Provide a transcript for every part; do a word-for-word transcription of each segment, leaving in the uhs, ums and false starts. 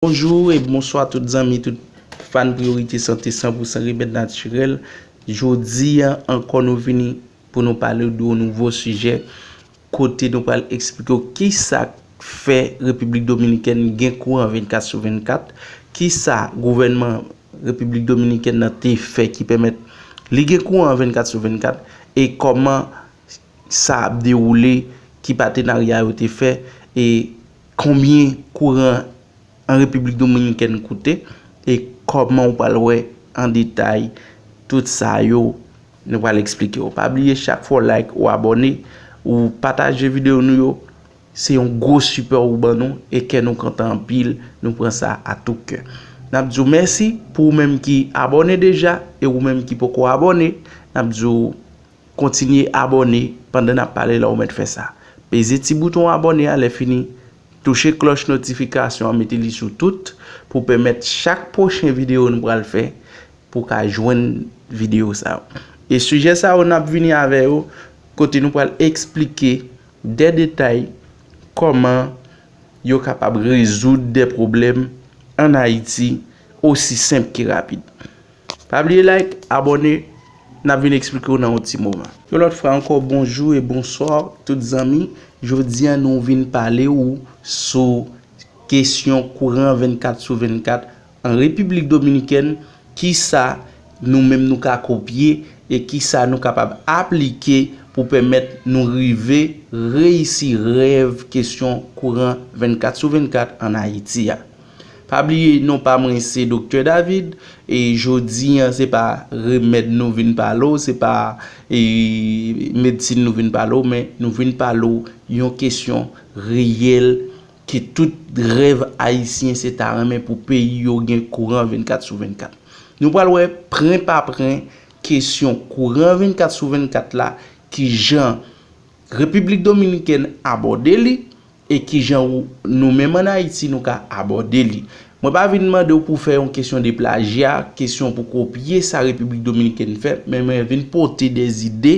Bonjou e bonswa tout zanmi, tout fan Priyorite Sante san pou san remèd natirèl. Jodi a ankò nou vini pou nou pale de yon nouvo sijè, kote nou pral eksplike w kisa k fè Repiblik Dominikèn gen kouran vennkat sou vennkat, kisa gouvènman Repiblik Dominikèn nan te fè ki pèmèt li gen kouran vennkat sou vennkat, e kòman sa ap dewoule, ki patenarya yo te fè, e konbyen kouran an Repiblik Dominikèn koute, e kòman w pral wè an detay tout sa yo, nou pral eksplike w. Pa bliye, chak fwa w like, ou abòne, ou pataje videyo nou yo, se yon gwo sipò ou ban nou, e kè nou kontan anpil, nou pran sa a tou kè. N ap di w mèsi pou ou menm ki abòne deja, e ou menm ki poko abòne, n ap di w kontinye abòne pandan n ap pale la ou mèt fè sa. Peze ti bouton abòne a, lè fini, touche klòch notifikasyon an, mete li sou tout pou pèmèt chak pwochen videyo nou pral fè, pou w ka jwenn videyo sa yo. E sijè sa yo n ap vini avè yo, kote nou pral eksplike de detay kòman yo kapab rezoud de pwoblèm ann Ayiti osi senp ke rapid. Pa bliye like, abòne, n ap vin eksplike w nan yon ti moman. Yon lòt fwa ankò, bonjou e bonswa tout zanmi. Jodi a nou vin pale w sou kesyon kouran vennkat sou vennkat an Repiblik Dominikèn, kisa nou menm nou ka kopye e kisa nou kapab aplike pou pèmèt nou rive reyisi rèv kesyon kouran vennkat sou vennkat ann Ayiti a. Pa bliye, non pa mwen se Doktè David, e jodi a se pa remèd nou vin pale w, se pa, e, medsin nou vin pale w, men nou vin pale w yon kesyon reyèl ke tout rèv ayisyen se ta renmen pou peyi yo gen kouran vennkat sou vennkat. Nou pral wè pwen pa pwen kesyon kouran vennkat sou vennkat la, kijan Repiblik Dominikèn abòde li, e kijan ou, nou menm ann Ayiti, nou ka abòde li. Mwen pa vin mande w pou fè yon kesyon de plajya, kesyon pou kopye sa Repiblik Dominikèn fè, men mwen vin pote de zide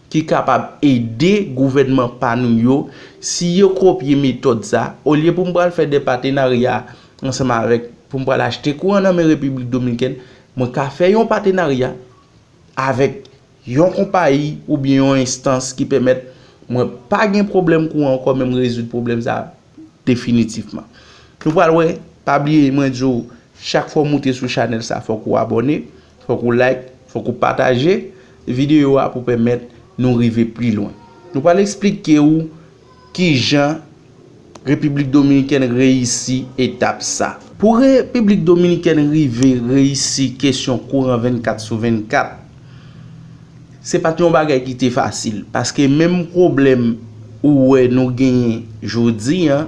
ki kapab ede gouvènman pa nou yo, si yo kopye metòd sa, olye pou m pral fè de patenarya ansanm avèk, pou m pral achte kouran nan men Repiblik Dominikèn, mwen ka fè yon patenarya avèk yon konpayi oubyen yon enstans ki pèmèt mwen pa gen pwoblèm kouran ankò, men m rezoud pwoblèm sa definitivman. Nou pral wè, pa bliye, mwen di w, chak fwa w moute sou chanèl sa, fòk ou abòne, fòk ou like, fòk ou pataje videyo a pou pèmèt nou rive pi lwen. Nou pral eksplike w kijan Repiblik Dominikèn reyisi etap sa. Pou Repiblik Dominikèn rive reyisi kesyon kouran vennkat sou vennkat, se pa t yon bagay ki te fasil, paske menm pwoblèm ou wè nou genyen jodi a,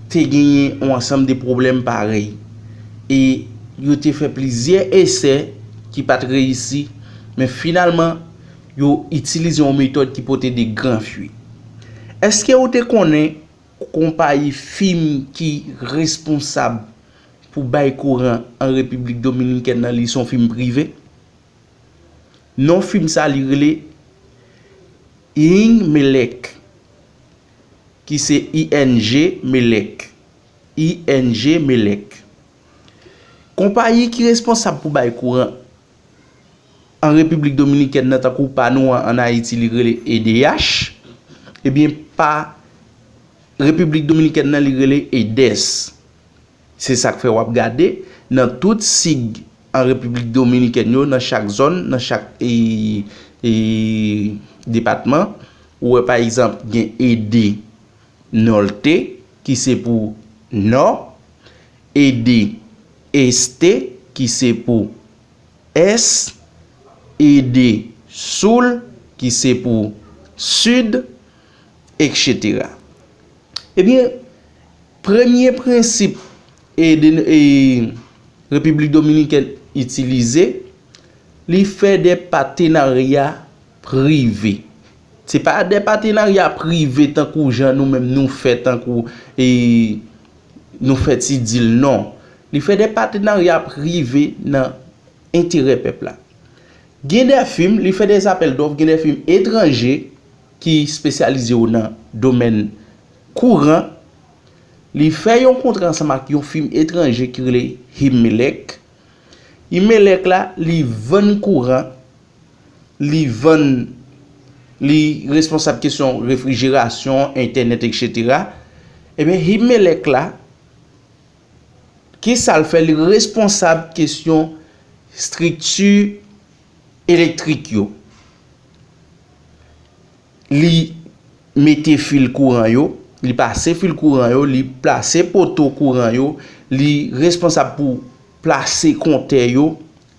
te genyen yon ansanm de pwoblèm parèy. E yo te fè plizyè esè ki pa t reyisi, men finalman, yo itilize yon metòd ki pote de gran fwi. Èske ou te konnen konpayi fim ki responsab pou bay kouran an Repiblik Dominikèn nan, li se yon fim prive? Non fim sa, li rele Ing Melek, ki se I N G Melek. I N G Melek. Konpayi ki responsab pou bay kouran an Repiblik Dominikèn nan, tankou pa nou an, ann Ayiti, li rele E D H, ebyen, pa Repiblik Dominikèn nan, li rele EDES. Se sa k fè w ap gade nan tout sig an Repiblik Dominikèn yo, nan chak zòn, nan chak, e, e, depatman, ou wè, pa egzanp, gen E D Norte, ki se pou Nò, E D Este, ki se pou Ès, E D Sul, ki se pou Sid, etsetera. Ebyen, premye prensip e de, e Repiblik Dominikèn itilize, li fè de patenarya prive. Se pa de patenarya prive tankou jan nou menm nou fè, tankou, e, nou fè ti dil, non. Li fè de patenarya prive nan enterè pèp la. Gen de fim, li fè de apèl dòf, gen de fim etranje ki espesyalize yo nan domèn kouran, Li fè yon kontra ansanm ak yon fim etranje ki rele Himelec. Himelec la, li vann kouran, li vann, li responsab kesyon refrijerasyon, entènèt, etsetera. Ebyen, Himelec la, kisa l fè? Li responsab kesyon estrikti elektrik yo. Li mete fil kouran yo, li pase fil kouran yo, li plase poto kouran yo, li responsab pou plase kontè yo,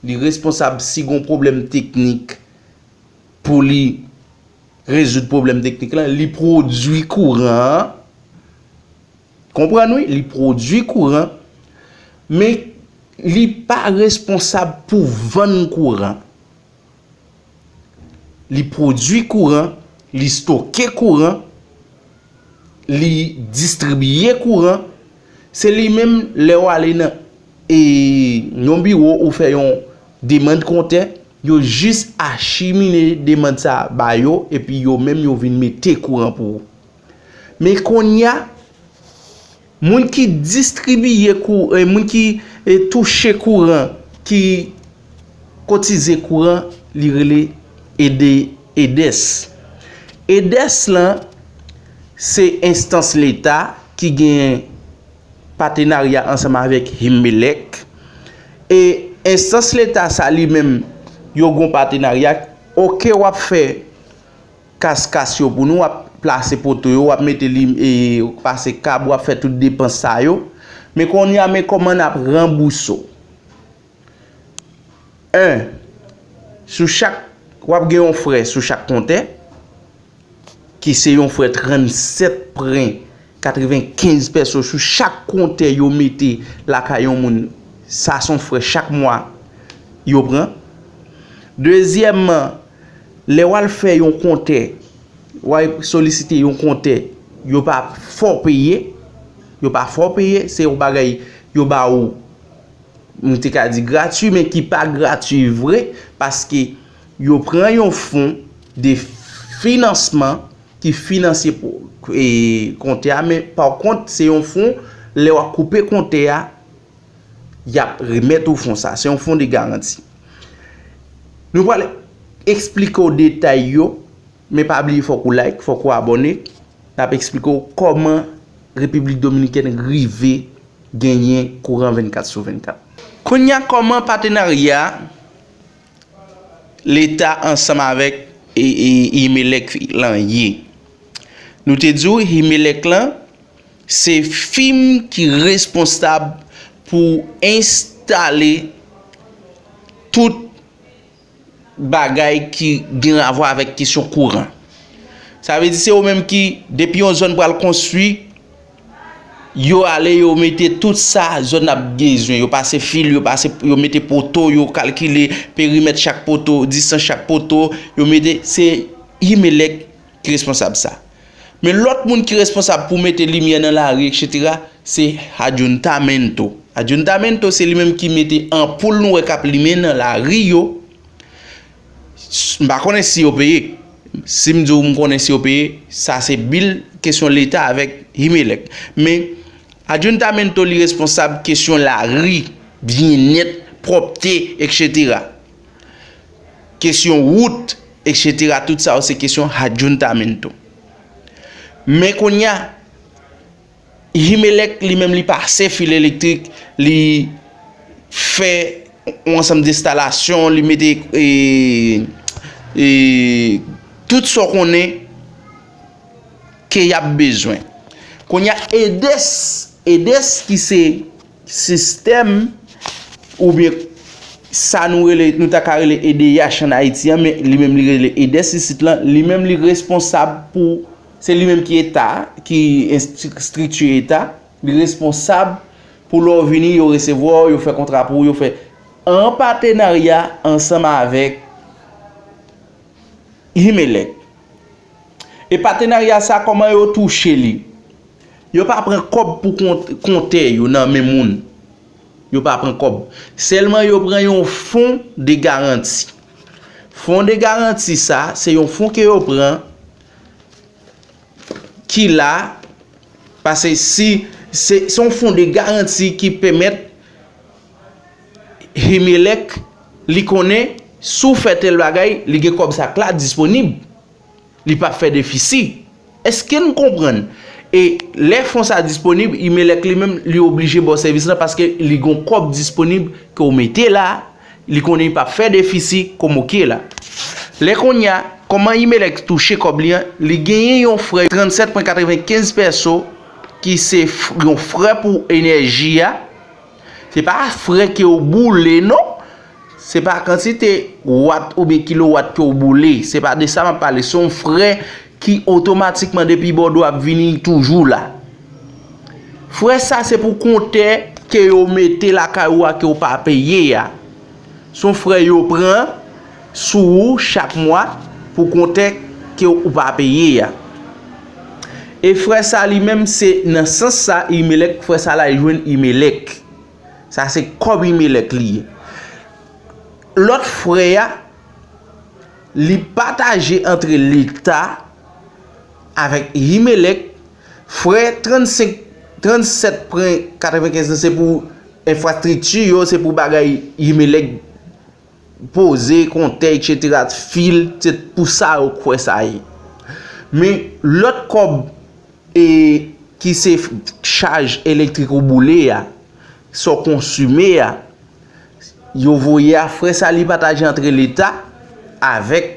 li responsab si gon pwoblèm teknik pou li rezoud pwoblèm teknik lan, li pwodui kouran an. Konprann wi, li pwodui kouran, men li pa responsab pou vann kouran. Li pwodui kouran, li stoke kouran, li distribiye kouran. Se li menm, lè w ale nan, e, yon biwo ou fè yon demann kontè, yo jis achimine demann sa ba yo, epi yo menm yo vin mete kouran pou ou. Men kounye a, moun ki distribiye kou, e, moun ki, e, touche kouran, ki kotize kouran, li rele ede, EDES. EDES lan, se enstans leta ki gen patenarya ansanm avèk Himelec. E enstans leta sa li menm, yo gon patenarya. Oke, w ap fè kas-kas yo pou nou, w ap plase poto yo, w ap mete li, e, pase kab, w ap fè tout depans sa yo. Men kounye a, men kòman n ap ranbouse w. En, sou chak, w ap gen yon frè sou chak kontè, ki se yon frè trannsèt pwen katrevenkenz pèso sou chak kontè yo mete lakay yon moun. Sa se yon frè chak mwa yo pran. Dezyèmman, lè w al fè yon kontè, w al solisite yon kontè, yo pa fè w peye, yo pa fè w peye, se yon bagay yo ba ou, m te ka di gratui, men ki pa gratui vre, paske yo pran yon fon de finansman ki finanse pou, e, kontè a, men pa kont, se yon fon, lè w ap koupe kontè a, y ap remèt ou fon sa. Se yon fon de garanti. Nou pral eksplike w detay yo, men pa bliye fòk ou like, fòk ou abòne. N ap eksplike w kòman Repiblik Dominikèn rive genyen kouran vennkat sou vennkat. Kounye a, kòman patenarya Leta ansanm avèk, e, e, Himelec lan ye? Nou te di w, Himelec lan, se fim ki responsab pou enstale tout bagay ki gen ravò avèk kesyon kouran. Sa vle di se yo menm ki, depi yon zòn pral konstwi, yo ale, yo mete tout sa zòn nan bezwen. Yo pase fil, yo pase, yo mete poto, yo kalkile perimèt chak poto, distans chak poto, yo mete, se Himelec ki responsab sa. Men lòt moun ki responsab pou mete limyè nan lari, etsetera, se Ayuntamiento. Ayuntamiento, se li menm ki mete anpoul nou wè k ap limen nan lari yo. S-, m pa konnen si yo peye. Si m di w m konnen si yo peye, sa se bil kesyon Leta avèk Himelec. Men, Ayuntamiento, li responsab kesyon lari, byennèt, pwòpte, etsetera. Kesyon wout, etsetera. Tout sa yo se kesyon Ayuntamiento. Men kounye a, Himelec li menm li pase fil elektrik, li fè yon ansanm de enstalasyon, li mete, e, e, tout sa w konnen ke y ap bezwen. Kounye a, EDES, EDES ki se sistèm oubyen sa nou rele, nou ta ka rele E D H ann Ayiti an, men li menm li rele EDES isit lan, li menm li responsab pou, se li menm ki eta, ki enstri-, estrikti eta, li responsab pou lè w vini, yo resevwa w, yo fè kontra pou ou, yo fè an patenarya ansanm avèk Himelec. E patenarya sa, kòman yo touche li? Yo pa pran kòb pou kont-, kontè yo nan men moun. Yo pa pran kòb. Sèlman yo pran yon fon de garanti. Fon de garanti sa, se yon fon ke yo pran ki la, paske si, Se se yon fon de garanti ki pèmèt Himelec, li konnen si w fè tèl bagay, li gen kòb sa k la disponib. Li p ap fè defisi. Èske n konprann? E lè fon sa disponib, Himelec li menm, li oblije ba w sèvis lan paske li gen yon kòb disponib ke w mete la, li konnen li p ap fè defisi kòm ou ke la. Lè kounye a, kòman Himelec touche kòb li an? Li genyen yon frè trannsèt pwen katrevenkenz pèso ki se f- yon frè pou enèji a. Se pa frè ke w boule non. Se pa kantite wat oubyen kilowat ke w boule. Se pa de sa m ap pale. Se yon frè ki otomatikman depi bòdwo ap vini toujou la. Frè sa se pou kontè ke yo mete lakay ou a ke w pa peye a. Se yon frè yo pran sou ou chak mwa pou kontè ke ou pa peye a. E frè sa li menm se nan sans sa Himelec, frè sa la jwenn Himelec. Sa se kòb Himelec li ye. Lòt frè a, li pataje antre Leta avèk Himelec. Frè trannsenk, trannsèt pwen katrevenkenz lan se pou enfrastrikti yo, se pou bagay Himelec poze, kontè, etsetera, fil, se pou sa yo kwè sa ye. Men lòt kòb e ki se chaj elektrik ou boule a, sa w konsime a, yo voye a, frè sa li pataje antre Leta avèk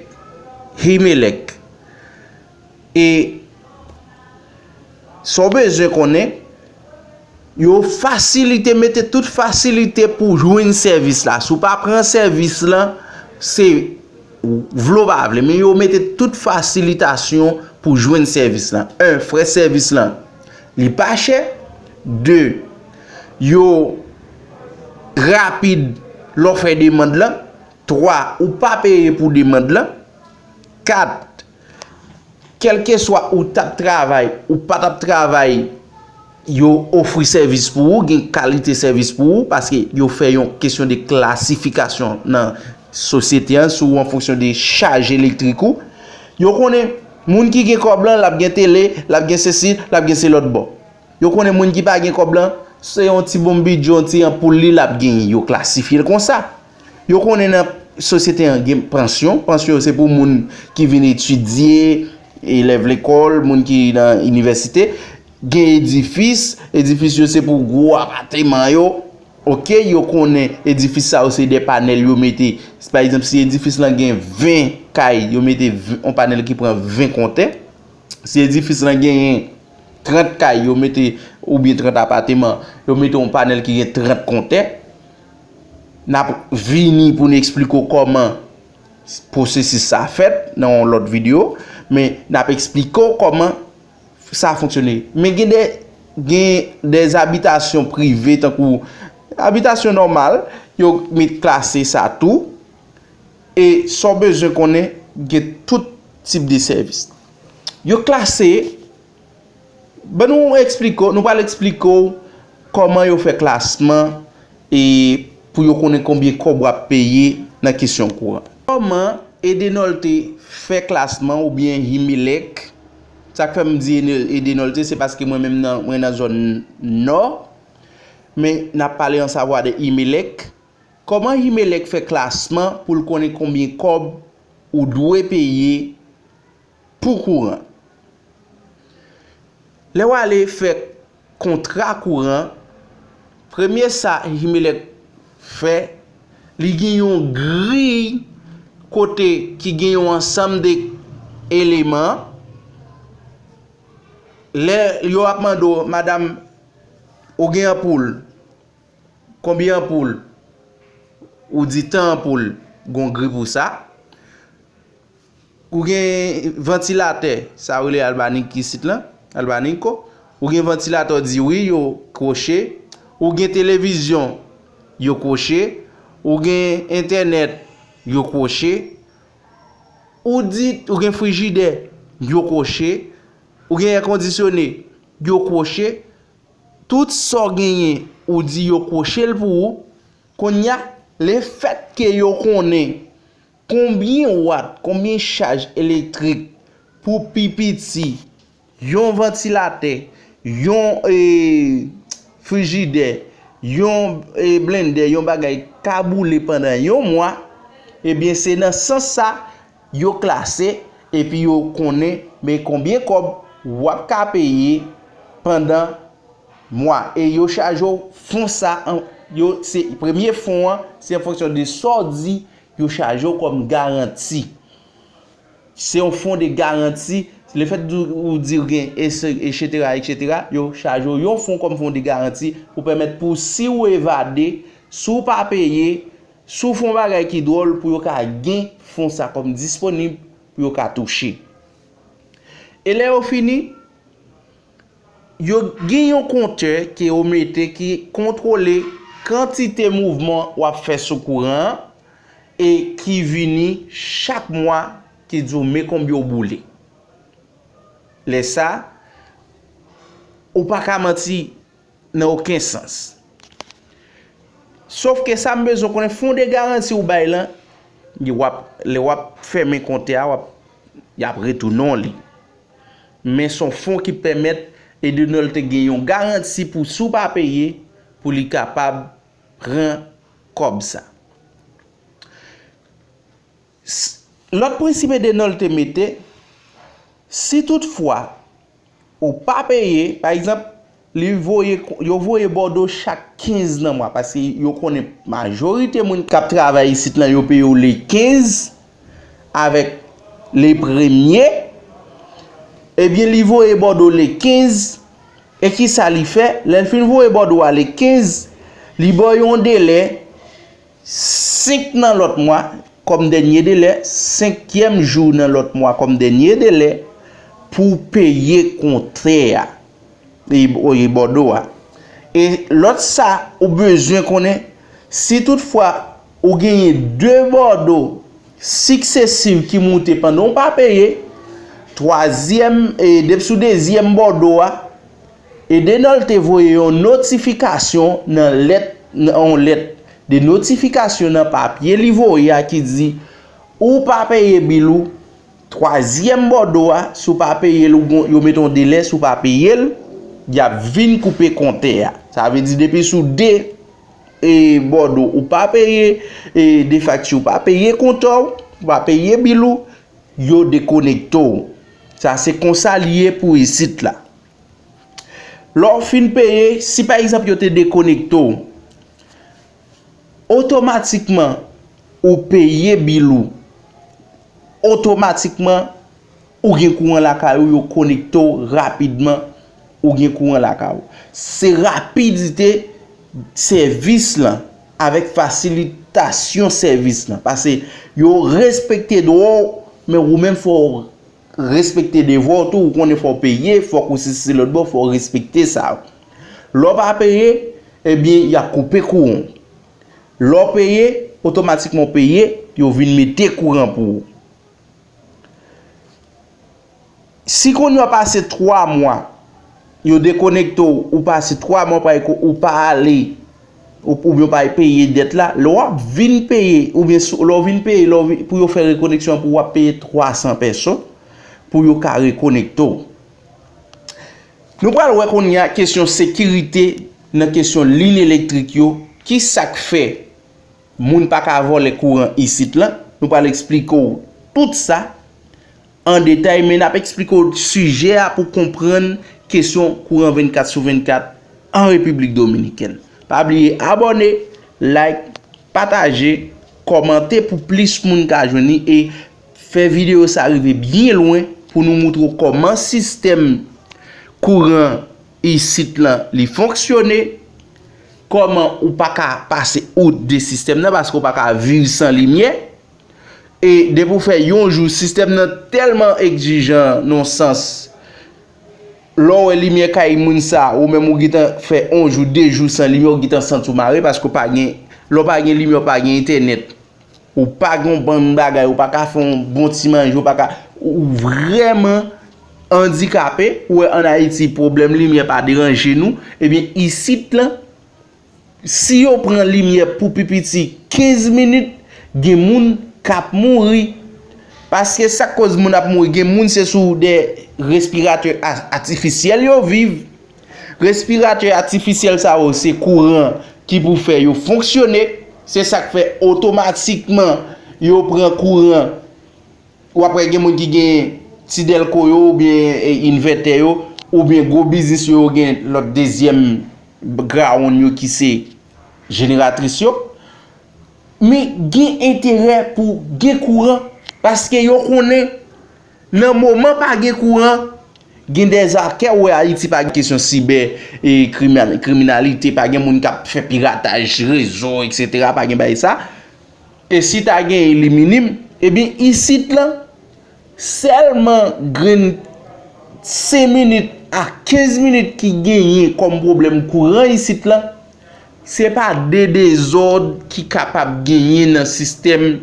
Himelec. E sa w bezwen konnen, yo fasilite, mete tout fasilite pou jwenn sèvis la. Si w pa pran sèvis lan, se vle w pa vle, men yo mete tout fasilitasyon pou jwenn sèvis lan. En, frè sèvis lan, li pa chè. De, yo rapid lè w fè demann lan. Twa, ou pa peye pou demann lan. Kat, kèlkeswa ou t ap travay, ou pa t ap travay, yo ofri sèvis pou ou, gen kalite sèvis pou ou, paske yo fè yon kesyon de klasifikasyon nan sosyete an, sou an fonksyon de chaj elektrik ou. Yo konnen moun ki gen kòb lan, l ap gen tele, l ap gen sesi, l ap gen se lòt bò. Yo konnen moun ki pa gen kòb lan, se yon ti bonbidyo, yon ti anpoul li l ap genyen. Yo klasifye l konsa. Yo konnen nan sosyete an gen pansyon. Pansyon se pou moun ki vin etidye, elèv lekòl, moun ki nan inivèsite. Gen edifis, edifis yo se pou gwo apateman yo. Oke, yo konnen edifis sa yo se de panèl yo mete. Pa egzanp, si edifis lan gen ven kay, yo mete ven, yon panèl ki pran ven kontè. Si edifis lan genyen trant kay, yo mete, oubyen trant apateman, yo mete yon panèl ki gen trant kontè. N ap vini pou n eksplike w kòman pwosesis sa fèt nan yon lòt videyo, men n ap eksplike w kòman sa fonksyone. Men gen de, gen de abitasyon prive, tankou abitasyon nòmal, yo met klase sa tou. E sa w bezwen konnen, gen tout tip de sèvis. Yo klase, ban nou eksplike w, nou pral eksplike w kòman yo fè klasman e pou yo konnen konbyen kòb w ap peye nan kesyon kouran. Kòman Edenolte fè klasman oubyen Himelec? Sa k fè m di Ene- Edenolte, se paske mwen menm nan, mwen nan zòn nò, men n ap pale an savwa de Himelec. Kòman Himelec fè klasman pou l konnen konbyen kòb ou dwe peye pou kouran? Lè w ale fè kontra kouran, premye sa Himelec fè, li gen yon griy kote ki gen yon ansanm de eleman. Lè yo ap mande w, madanm, ou gen anpoul? Konbyen anpoul? Ou di tan anpoul, gon gri pou sa. Ou gen vantilatè, sa yo rele albanik isit lan, albaniko. Ou gen vantilatè, w di wi, yo kwoche. Ou gen televizyon, yo kwoche. Ou gen entènèt, yo kwoche. Ou di, ou gen frijidè, yo kwoche. Ou gen èkondisyone, yo kwoche. Tout sa w genyen, ou di yo kwoche l pou ou. Kounye a, lefètke yo konnen konbyen wat, konbyen chaj elektrik pou pi piti yon vantilatè, yon e, frijidè, yon e, blendè, yon bagay ka boule pandan yon mwa, ebyen se nan sans sa yo klase, epi yo konnen men konbyen kòb w ap ka peye pandan mwa. E yo chaje w fon sa, an, yo, se premye fon an, se an fonksyon de sa w di, yo chaje w kòm garanti. Se yon fon de garanti. Lefèt ou di w gen, etsetera, etsetera, yo chaje w yon fon kòm fon de garanti pou pèmèt pou si w evade, si w pa peye, si w fè yon bagay ki dwòl, pou yo ka gen fon sa kòm disponib pou yo ka touche. E lè yo fini, yo gen yon kontè ke yo mete ki kontwole kantite mouvman w ap fè sou kouran an e ki vini chak mwa ki di w men konbyen w boule. Lè sa, ou pa ka manti nan okenn sans. Sòf ke sa m bezwen konnen, fon de garanti ou bay lan, w ap, lè w ap fèmen kontè a, w ap, y ap retounen w li. Men se yon fon ki pèmèt Edenol te gen yon garanti pou si w pa peye, pou li kapab pran kòb sa. S-, lòt prensip Edenol te mete, si toutfwa ou pa peye, pa egzanp, li voye, yo voye bòdo chak kenz nan mwa, paske yo konnen majorite moun k ap travay isit lan, yo peye w le kenz avèk le premye, ebyen, li voye bòdo le kenz, e kisa li fè? Lè l fin voye bòdo a le kenz, li ba w yon delè senk nan lòt mwa kòm dènye delè, senkyèm jou nan lòt mwa kòm dènye delè pou peye kontè a, e, e bòdo a. E lòt sa ou bezwen konnen, si toutfwa ou genyen de bòdo siksesiv ki moute pandan w pa peye, twazyèm, e depi sou dezyèm bòdo a, Edenol te voye yon notifikasyon nan lèt, nan yon lèt de notifikasyon nan papye li voye a ki di, ou pa peye bil ou, twazyèm bòdo a, si w pa peye l, ou gon, yo mete yon delè, si w pa peye l, y ap vin koupe kontè a. Sa vle di depi sou de, e, bòdo ou pa peye, e, de fakti ou pa peye kontè w, ou pa peye bil ou, yo dekonekte w. Sa se konsa l ye pou isit la. Lè w fin peye, si pa egzanp yo te dekonekte w, otomatikman ou peye bil ou, otomatikman ou gen kouran lakay ou, yo konekte w rapidman, ou gen kouran lakay ou. Se rapidite sèvis lan avèk fasilitasyon sèvis lan. Paske yo respekte dwa w, men ou menm fò w respekte devwa w tou, ou konnen fò w peye, fòk ou sesi lòt bò, fò w respekte sa. Lè w pa peye, ebyen, y ap koupe kouran w. Lè w peye, otomatikman w peye, yo vin mete kouran pou ou. Si kounye a w pase twa mwa, yo dekonekte w, ou pase twa mwa, pa, ou pa ale, ou, oubyen w pa peye dèt la, lè w ap vin peye, oubyen sou, lè w vin peye, lè w vin, pou yo fè rekoneksyon an pou w ap peye twa san pèso pou yo ka rekonekte w. Nou pral wè kounye a kesyon sekirite nan kesyon liy elektrik yo, ki sa k fè moun pa ka vòlè kouran isit lan. Nou pral eksplike w tout sa an detay, men n ap eksplike w sijè a pou konprann kesyon kouran vennkat sou vennkat an Repiblik Dominikèn. Pa bliye abòne, like, pataje, kòmante pou plis moun ka jwenn li e fè videyo sa rive byen lwen pou nou moutre w kòman sistèm kouran isit lan li fonksyone, kòman ou pa ka pase out de sistèm nan, paske ou pa ka viv san limyè. E depi w fè yon jou, sistèm nan tèlman egzijan nan yon sans, lè w wè limyè kay moun sa, ou menm ou gentan fè yon jou, de jou san limyè, ou gentan santi w mare, paske w pa gen, lè w pa gen limyè, w pa gen entènèt. Ou pa gen yon bann bagay, ou pa ka fè yon bon ti manje, ou pa ka, ou vrèman andikape. Ou wè ann Ayiti, pwoblèm limyè pa deranje nou. Ebyen, isit lan, si yo pran limyè pou pi piti kenz minit, gen moun k ap mouri. Paske sa k koz moun ap mouri, gen moun se sou de respiratè a-, atifisyèl yo viv. Respiratè atifisyèl sa yo, se kouran ki pou fè yo fonksyone. Se sa k fè otomatikman yo pran kouran. W ap wè gen moun ki gen ti dèlko yo, oubyen, e, invètè yo, oubyen gwo biznis yo, yo gen lòt dezyèm grawonn yo ki se jeneratris yo. Men gen enterè pou gen kouran, paske yo konnen nan moman pa gen kouran, gen dèzakè, ou wè Ayiti pa gen kesyon sibè, e, kriminalite, pa gen moun k ap fè pirataj rezo, etsetera, pa gen bagay sa. E si ta genyen, li minim, ebyen isit lan, sèlman grenn senk minit a kenz minit ki genyen kòm pwoblèm kouran isit lan, se pa de dezòd ki kapab genyen nan sistèm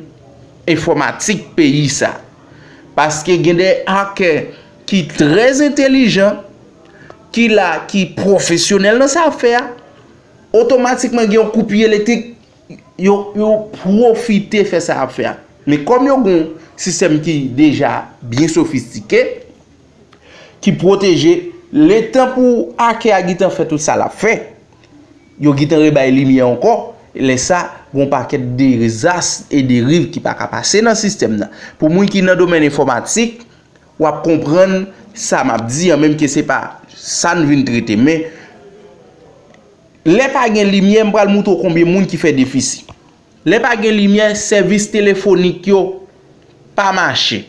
enfòmatik peyi sa. Paske gen de hakè ki trè entelijan, ki la, ki pwofesyonèl nan sa y ap fè a, otomatikman gen yon koupi elektrik, yo, yo pwofite fè sa y ap fè a. Men kòm yo gen yon sistèm ki deja byen sofistike, ki pwoteje, letan pou hakè a gentan fè tout sa l ap fè, yo gentan rebay limyè ankò, lè sa, gen yon pakèt dezas e deriv ki pa ka pase nan sistèm nan. Pou moun ki nan domèn enfòmatik, w ap konprann sa m ap di an, menm ke se pa sa n vin trete. Men, lè pa gen limyè, m pral montre w konbyen moun ki fè defisi. Lè pa gen limyè, sèvis telefonik yo pa mache.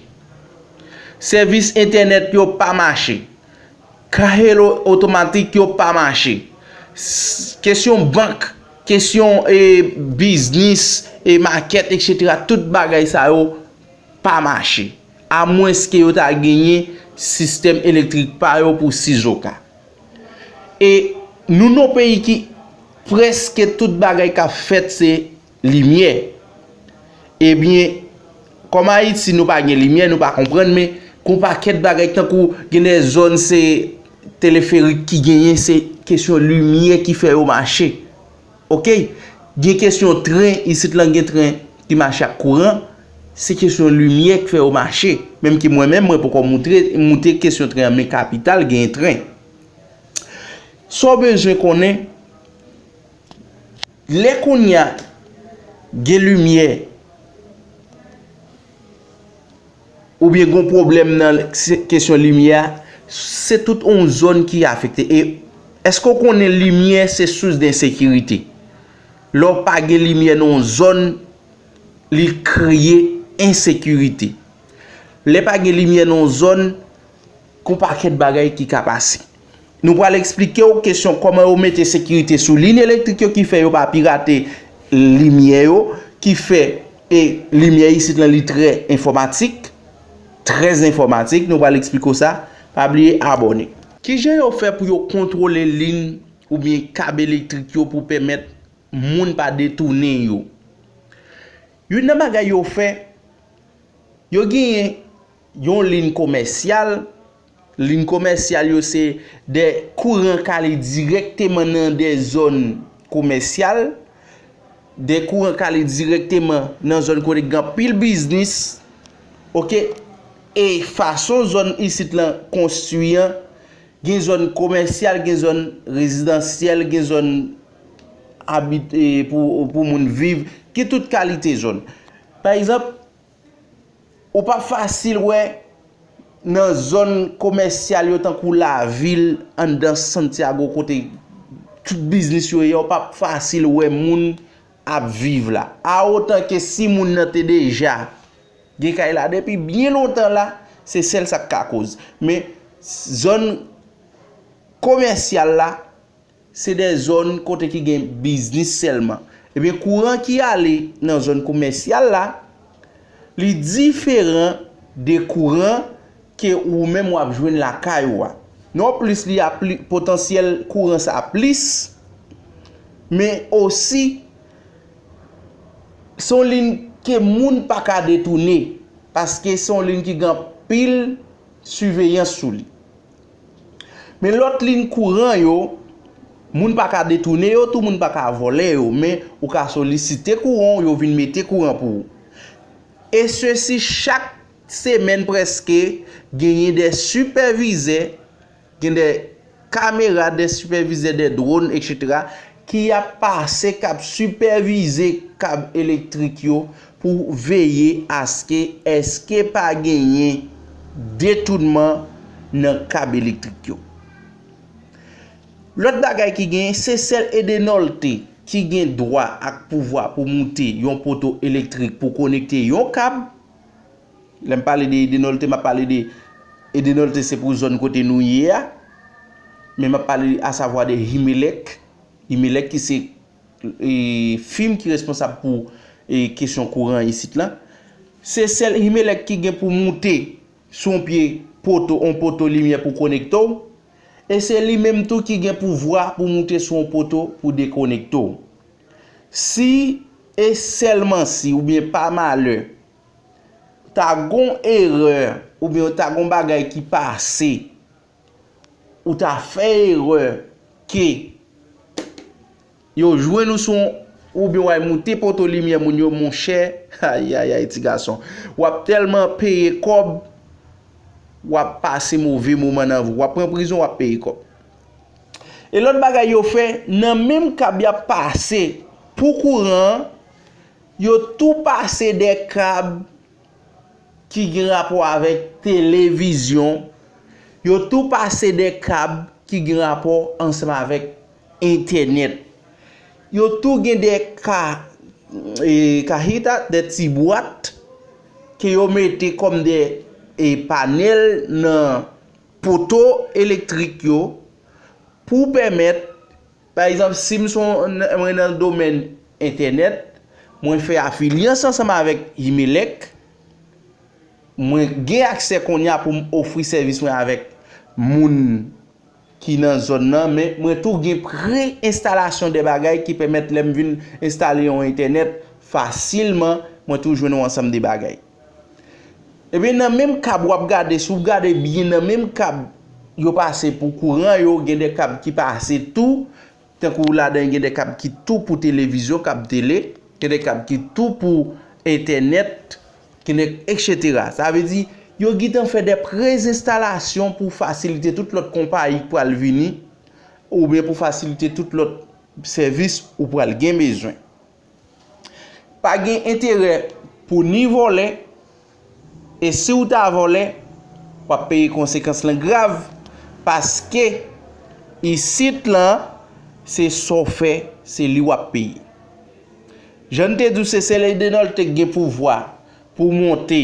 Sèvis entènèt yo pa mache. Ka Hello otomatik yo pa mache. S-, kesyon bank, kesyon, e, biznis, e, makèt, etsetera, tout bagay sa yo pa mache. Amwenske yo ta genyen sistèm elektrik pa yo pou sizoka. E nou nan yon peyi ki prèske tout bagay k ap fèt se limyè. Ebyen, kòm Ayiti, nou pa gen limyè, nou pa konprann, men gen yon pakèt bagay tankou gen de zòn se teleferik ki genyen, se kesyon limyè ki fè yo mache. Oke? Gen kesyon tren, isit lan gen tren ki mache ak kouran, se kesyon limyè ki fè yo mache. Menm ke mwen menm, mwen poko moutre, moute kesyon tren an, men kapital gen tren. Sa w bezwen konnen, lè kounye a gen limyè, oubyen gen yon pwoblèm nan se-, kesyon limyè a, se tout yon zòn ki afekte. E èske w konnen limyè se sous de ensekirite? Lè w pa gen limyè nan yon zòn, li kreye ensekirite. Lè pa gen limyè nan yon zòn, gon pakèt bagay ki ka pase. Nou pral eksplike w kesyon kòman yo mete sekirite sou liy elektrik yo ki fè yo pa pirate limyè yo, ki fè, e, limyè isit lan li trè enfòmatik, trè enfòmatik, nou pral eksplike w sa. Pa bliye abòne. Kijan yo fè pou yo kontwole liy oubyen kab elektrik yo pou pèmèt moun pa detounen yo? Youn nan bagay yo fè, yo genyen yon liy komèsyal. Liy komèsyal yo se de kouran k ale dirèkteman nan de zòn komèsyal, de kouran k ale dirèkteman nan zòn kote gen anpil biznis, oke? E fason zòn isit lan konstwi an, gen zòn komèsyal, gen zòn rezidansyèl, gen zòn abit-, e, pou, pou moun viv, gen tout kalite zòn. Pa egzanp, ou p ap fasil wè nan zòn komèsyal yo tankou lavil, anndan Santiago, kote tout biznis yo ye, ou p ap fasil wè moun ap viv la. A otan ke si moun nan te deja gen kay la depi byen lontan la, se sèl sa k ka koz. Men zòn komèsyal la, se de zòn kote ki gen biznis sèlman. Ebyen, kouran ki ale nan zòn komèsyal la, li diferan de kouran ke ou menm w ap jwenn lakay ou a. Nonplis, li a pli, potansyèl kouran sa plis, men osi, se yon liy ke moun pa ka detounen, paske se yon liy ki gen anpil siveyans sou li. Men lòt liy kouran yo, moun pa ka detounen yo, tou moun pa ka vòlè yo, men ou ka solisite kouran w, yo vin mete kouran pou ou. E sesi chak semèn prèske, genyen de sipèvizè, gen de kamera, des sipèvizè, des drone, etsetera, ki ap pase, k ap sipèvize kab elektrik yo pou veye aske èske pa genyen detounman nan kab elektrik yo. Lòt bagay ki genyen, se sèl Edenolte ki gen dwa ak pouvwa pou moute yon poto elektrik pou konekte yon kab. Lè m pale de Edenolte, m ap pale de Edenolte, se pou zòn kote nou ye a. Men m ap pale asavwa de Himelec. Himelec ki se, e, fim ki responsab pou, e, kesyon kouran isit la. Se sèl Himelec ki gen pou moute sou yon pye poto, yon poto limyè pou konekte w. E se li menm tou ki gen pouvwa pou moute sou yon poto pou dekonekte w. Si e sèlman si, oubyen pa malè, ta gon erè, oubyen ta gon bagay ki pase, ou ta fè erè ke yo jwenn ou sou, oubyen w al moute poto limyè moun yo, monchè, ayayay, ti gason. W ap tèlman peye kòb, w ap pase move moman nan vi w. W ap pran prizon, w ap peye kòb. E lòt bagay yo fè, nan menm kab y ap pase pou kouran an, yo tou pase de kab ki gen rapò avèk televizyon, yo tou pase de kab ki gen rapò ansanm avèk entènèt. Yo tou gen de ka, e, kajita, de ti bwat ke yo mete kòm de, e, panèl nan poto elektrik yo pou pèmèt, pa egzanp, si m se yon, mwen nan domèn entènèt, mwen fè afilyans ansanm avèk Himelec, mwen gen aksè kounye a pou m ofri sèvis mwen avèk moun ki nan zòn nan, men mwen tou gen pre-enstalasyon de bagay ki pèmèt lè m vin enstale yon entènèt fasilman, mwen tou jwenn yon ansanm de bagay. Ebyen, nan menm kab w ap gade, si w gade byen, nan menm kab yo pase pou kouran yo, gen de kab ki pase tou, tankou ladan gen de kab ki tou pou televizyon, kab tele, gen de kab ki tou pou entènèt, gen de, etsetera. Sa vle di, yo gentan fè de pre-enstalasyon pou fasilite tout lòt konpayi k pral vini, oubyen pou fasilite tout lòt sèvis ou pral gen bezwen. Pa gen enterè pou ni vòlè, e si w ta vòlè, w ap peye konsekans lan grav, paske isit lan, se sa w fè, se li w ap peye. Jan n te di w, se sèl Edenolte k gen pouvwa pou monte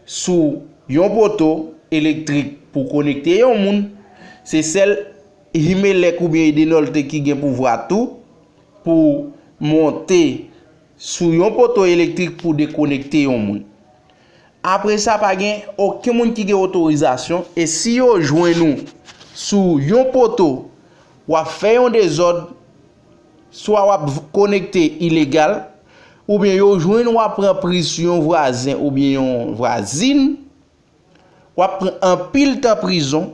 sou yon poto elektrik pou konekte yon moun, se sèl Himelec oubyen Edenolte ki gen pouvwa tou pou monte sou yon poto elektrik pou dekonekte yon moun. Apre sa, pa gen okenn moun ki gen otorizasyon, e si yo jwenn ou sou yon poto, w ap fè yon dezòd, swa w ap v-, konekte ilegal, oubyen yo jwenn w ap pran priz sou yon vwazen oubyen yon vwazin, w ap pran anpil tan prizon.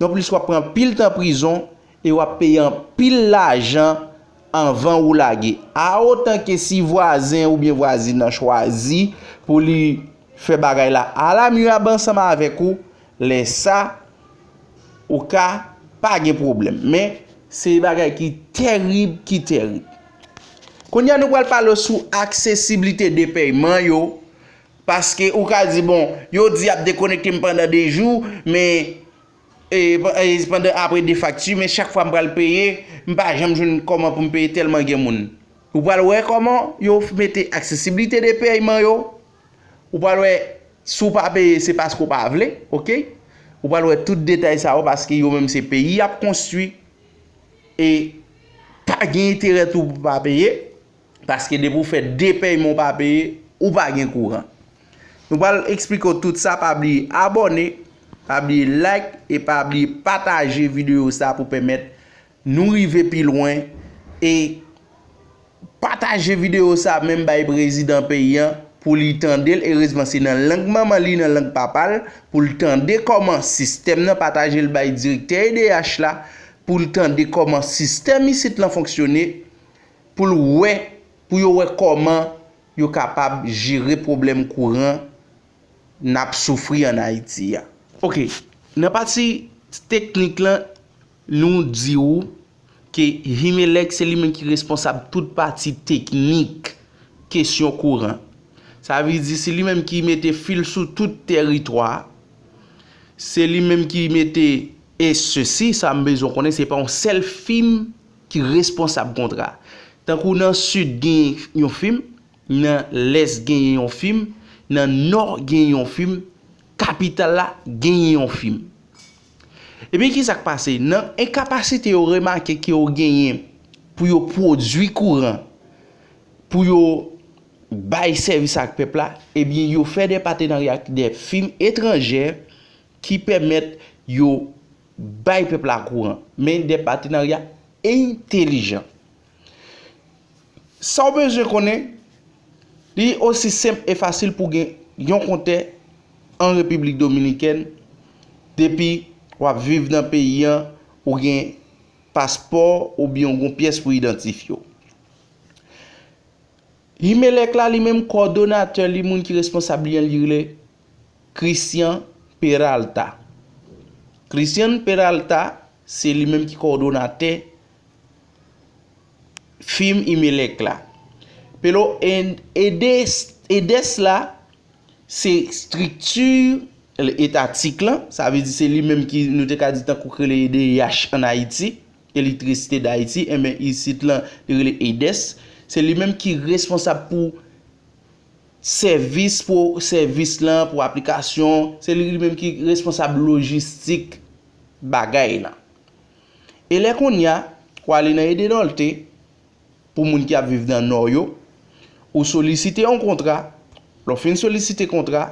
Nonplis, w ap pran anpil tan prizon e w ap peye anpil lajan anvan ou lage. A otan ke si vwazen oubyen vwazin nan chwazi pou li fè bagay la alamyab ansanm avèk ou, lè sa, ou ka pa gen pwoblèm. Men, se bagay ki tèrib, ki tèrib. Kounye a, nou pral pale sou aksesiblite de pèyman yo, paske ou ka di, bon, yo di y ap dekonekte m pandan de jou, men, e, pa-, e, pandan, apre de fakti, men chak fwa m pral peye, m pa janm jwenn kòman pou m peye tèlman gen moun. Ou pral wè kòman yo mete aksesiblite de pèyman yo. Ou pral wè, si w pa peye, se paske w pa vle, oke? Ou pral wè tout detay sa yo, paske yo menm se peyi y ap konstwi. E pa gen enterè tou pou pa peye, paske depi w fè de pèyman w pa peye, ou pa gen kouran. Nou pral eksplike w tout sa, pa bliye abòne, pa bliye like e pa bliye pataje videyo sa pou pèmèt nou rive pi lwen. E pataje videyo sa menm bay prezidan peyi an pou li tande l. Erezman, se nan lang manman li, nan lang papa l, pou l tande kòman sistèm nan, pataje l bay direktè E D H la, pou l tande kòman sistèm isit lan fonksyone, pou l wè, pou yo wè kòman yo kapab jere pwoblèm kouran n ap soufri ann Ayiti a. Oke, nan pati teknik lan, nou di w ke Himelec se li menm ki responsab tout pati teknik kesyon kouran. Sa vle di se li menm ki mete fil sou tout tèritwa. Se li menm ki mete, e sesi, sa m bezwen konnen, se pa yon sèl fim ki responsab kontra. Tankou nan Sid gen yon fim, nan Lès gen yon fim, nan Nò gen yon fim, kapital la gen yon fim. Ebyen, ki sa k pase? Nan enkapasite yo remake ke yo genyen pou yo pwodui kouran, pou yo bay sèvis ak pèp la, ebyen, yo fè de patenarya ak de fim etranjè ki pèmèt yo bay pèp la kouran, men de patenarya entelijan. Sa w bezwen konnen, li osi senp e fasil pou gen yon kontè an Repiblik Dominikèn depi w ap viv nan peyi an, ou gen paspò oubyen w gen yon pyès pou idantifye w. Himelec la, li menm, kòdonatè li, moun ki responsab li an, li rele Christian Peralta. Christian Peralta, se li menm ki kòdonatè fim Himelec la. Pelo, e, edes, edes la, se estrikti etatik lan, sa vle di se li menm ki, nou te ka di, tankou k rele E D H ann Ayiti, Electricité d'Haïti, enben, isit lan, li rele edes. Se li menm ki responsab pou sèvis, pou sèvis lan, pou aplikasyon. Se li, li menm ki responsab lojistik bagay lan. E lè kounye a, w ale nan Edenolte, pou moun ki ap viv nan Nò yo, ou solisite yon kontra, lè w fin solisite kontra,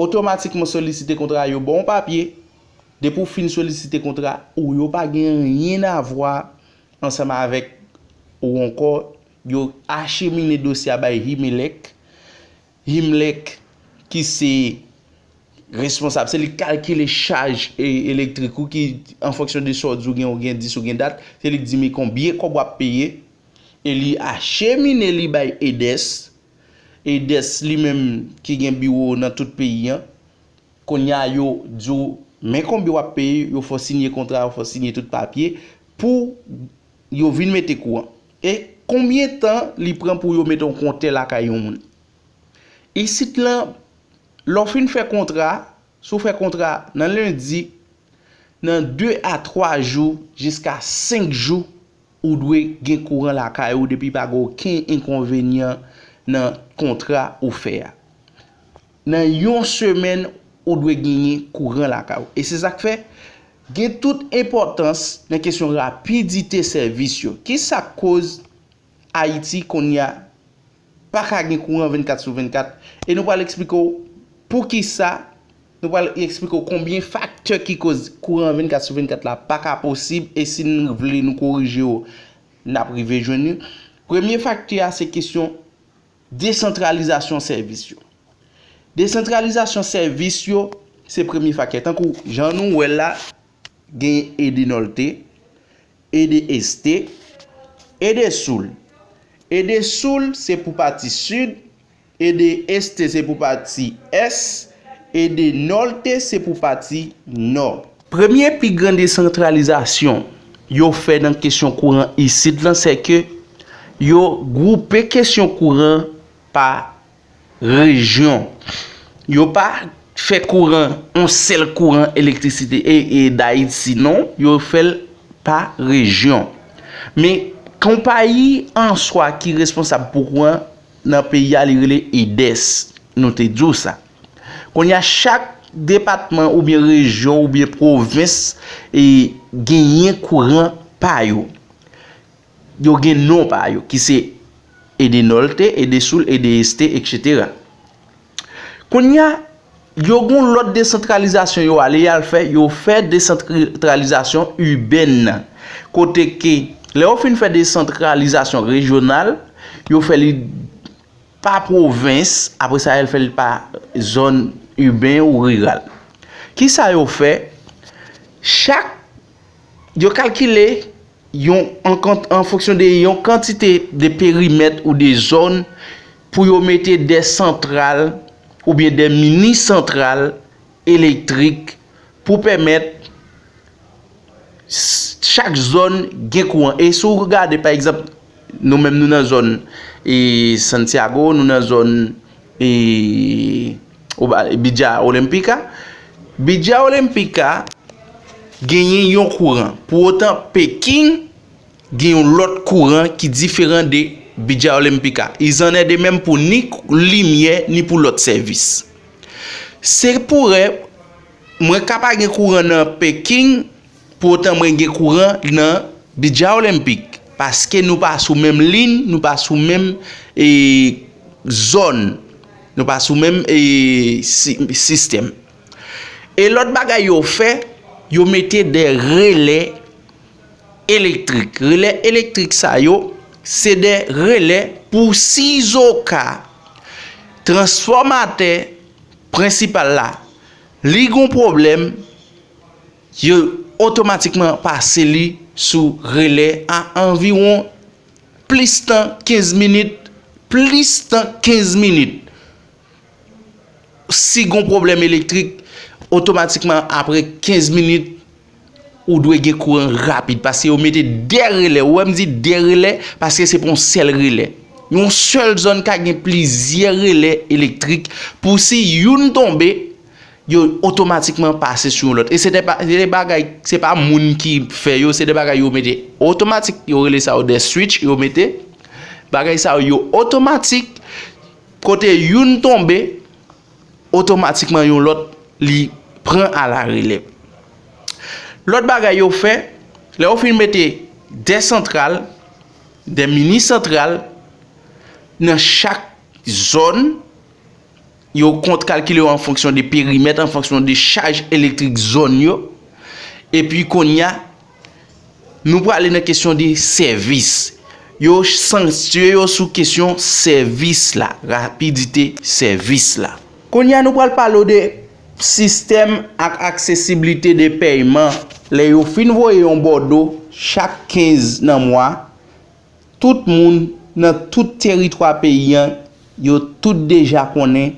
otomatikman solisite kontra, yo ba w yon papye, depi w fin solisite kontra, ou yo pa gen anyen a vwa ansanm avèk ou ankò, yo achemine dosye a bay Himelec, Himelec ki se responsab, se li k kalkile chaj e, elektrik ou ki, an fonksyon de sa w di, ou gen, ou gen dis, ou gen dat, se li k di men konbyen kòb w ap peye, e li achemine li bay edes, edes li menm ki gen biwo nan tout peyi an, kounye a yo di w men konbyen w ap peye, yo fè w sinye kontra, yo fè w sinye tout papye pou yo vin mete kouran. E konbyen tan li pran pou yo mete yon kontè lakay yon moun? Isit lan, lè w fin fè kontra, si w fè kontra nan lendi, nan de a twa jou, jiska senk jou, ou dwe gen kouran lakay ou depi pa gen okenn enkonvenyan nan kontra ou fè a. Nan yon semèn, ou dwe genyen kouran lakay ou. E se sa k fè, gen tout enpòtans nan kesyon rapidite sèvis yo. Ki sa k koz Ayiti kounye a pa ka gen kouran vennkat sou vennkat? E nou pral eksplike w poukisa, nou pral eksplike w konbyen faktè ki koz kouran vennkat sou vennkat la pa ka posib, e si n vle nou korije yo, n ap rive jwenn li. Premye faktè a, se kesyon desantralizasyon sèvis yo. Desantralizasyon sèvis yo, se premye faktè. Tankou jan nou wè l la, gen Edenolte, Edeeste, Edesul. Edesul se pou pati sid, Edeeste se pou pati ès, Edenorte se pou pati nò. Premye pi gran desantralizasyon yo fè nan kesyon kouran isit lan, se ke yo gwoupe kesyon kouran pa rejyon. Yo pa fè kouran, yon sèl kouran elektrisite e, e Dayiti, non, yo fè l pa rejyon. Men konpayi an swa ki responsab pou kouran nan peyi a, li rele edes. Nou te di w sa. Kounye a, chak depatman oubyen rejyon oubyen pwovens, e, genyen kouran pa yo. Yo gen non pa yo, ki se Edenorte, Edesul, Edeeste, etsetera. Kounye a, yo gon lòt desantralizasyon yo ale y al fè, yo fè desantralizasyon ibèn nan. Kote ke, lè yo fin fè desantralizasyon rejyonal, yo fè li pa pwovens, apre sa, yo fè li pa zòn iben ou riral. Kisa yo fè? Chak, yo kalkile yon, an kant-, an fonksyon de yon kantite de perimèt ou de zòn pou yo mete de santral oubyen de mini santral elektrik pou pèmèt s- chak zòn gen kouran. E si w gade, pa egzanp, nou menm nou nan zòn e Santiago, nou nan zòn e Oba- Villa Olímpica. Villa Olímpica genyen yon kouran. Pou otan, Pekin gen yon lòt kouran ki diferan de Villa Olímpica. Ils en sont de même pou ni limyè, ni pou lòt sèvis. Se pou wè, mwen ka pa gen kouran nan Pekin, pou otan mwen gen kouran nan Villa Olímpica. Paske nou pa sou menm liy, nou pa sou menm e, zòn, nou pa sou menm e, si- sistèm. E lòt bagay yo fè, yo mete de relè elektrik. Relè elektrik sa yo, se de relè pou sizoka transfòmatè prensipal la, li gon pwoblèm, yo otomatikman pase li sou relè a anviwon plis tan kenz minit, plis tan kenz minit. Si gon pwoblèm elektrik, otomatikman apre kenz minit, ou dwe gen kouran rapid, paske yo mete de relè. Ou wè m di de relè, paske se pa yon sèl relè. Yon sèl zòn ka gen plizyè relè elektrik pou si youn tonbe, yo otomatikman pase sou yon lòt. E se te pa, se te bagay, se pa moun ki fè yo, se de bagay yo mete otomatik, yo rele sa yo de switch, yo mete bagay sa yo otomatik, kote youn tonbe, otomatikman yon lòt li pran alarelèv. Lòt bagay yo fè, lè yo fin mete de santral, de mini santral nan chak zòn, yo kont kalkile yo an fonksyon de perimèt, an fonksyon de chaj elektrik zòn yo. Epi kounye a, nou prale nan kesyon de sèvis. Yo santye yo sou kesyon sèvis la, rapidite sèvis la. Kounye a, nou pral pale w de sistèm ak aksesiblite de pèyman. Lè yo fin voye yon bòdo chak kenz nan mwa, tout moun nan tout teritwa peyi a, yo tout deja konnen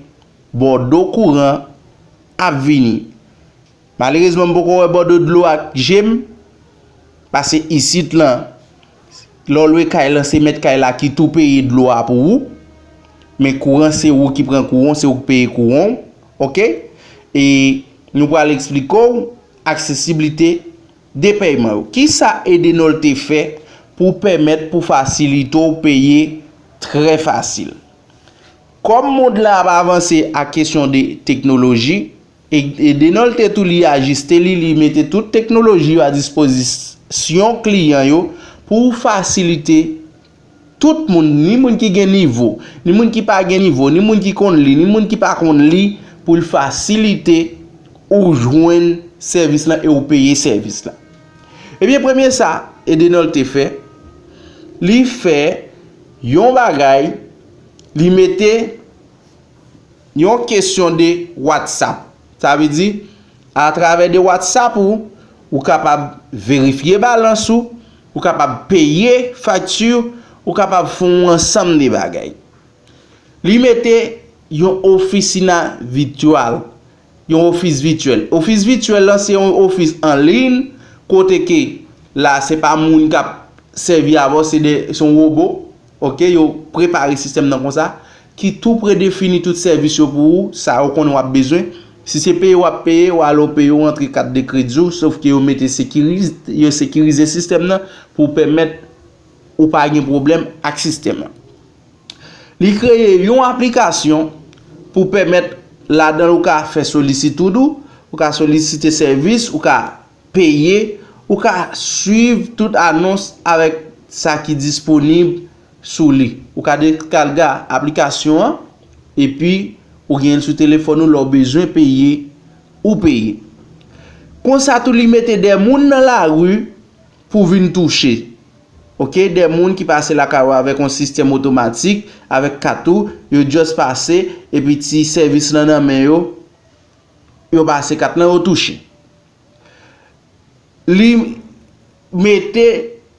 bòdo kouran ap vini. Malerezman, m poko wè bòdo dlo ak je m, paske isit lan, lè w lwe kay lan, se mèt kay la ki tou peye dlo a pou ou. Men kouran, se ou ki pran kouran, se ou ki peye kouran, oke? E nou pral eksplike w aksesiblite de pèyman yo. Kisa Edenol te fè pou pèmèt, pou fasilite w peye trè fasil? Kòm mond lan ap avanse ak kesyon de teknoloji, e, Edenol te tou li ajiste li, li mete tout teknoloji yo a dispozisyon kliyan yo pou fasilite tout moun, ni moun ki gen nivo, ni moun ki pa gen nivo, ni moun ki konn li, ni moun ki pa konn li, pou l fasilite ou jwenn sèvis lan e ou peye sèvis lan. Ebyen, premye sa Edenol te fè, li fè yon bagay, li mete yon kesyon de WhatsApp. Sa vle di, atravè de WhatsApp ou, ou kapab verifye balans ou, ou kapab peye fakti, ou kapab fè yon ansanm de bagay. Li mete yon ofisina vityal, yon ofis vityèl. Ofis vityèl lan se yon ofis an liy kote ke la se pa moun k ap sèvi avè w, se de, se yon wobo, oke, yo prepare sistèm nan konsa, ki tou predefini tout sèvis yo pou ou, sa yo konnen w ap bezwen. Si se peye w ap peye, w ale w peye, w antre kat de kredi w, sof ke yo mete sekiriz-, yo sekirize sistèm nan pou pèmèt ou pa gen pwoblèm ak sistèm nan. Li kreye yon aplikasyon pou pèmèt ladan l ou ka fè solisitid ou, ou ka solisite sèvis, ou ka peye, ou ka swiv tout anons avèk sa ki disponib sou li. Ou ka deskalga aplikasyon an, epi ou gen l sou telefòn ou, lè w bezwen peye, ou peye. Konsa tou, li mete de moun nan lari pou vin touche. Oke, de moun ki pase lakay ou avèk yon sistèm otomatik, avèk kat ou, yo just pase, epi ti sèvis lan nan men yo, yo pase kat lan, yo touche. Li mete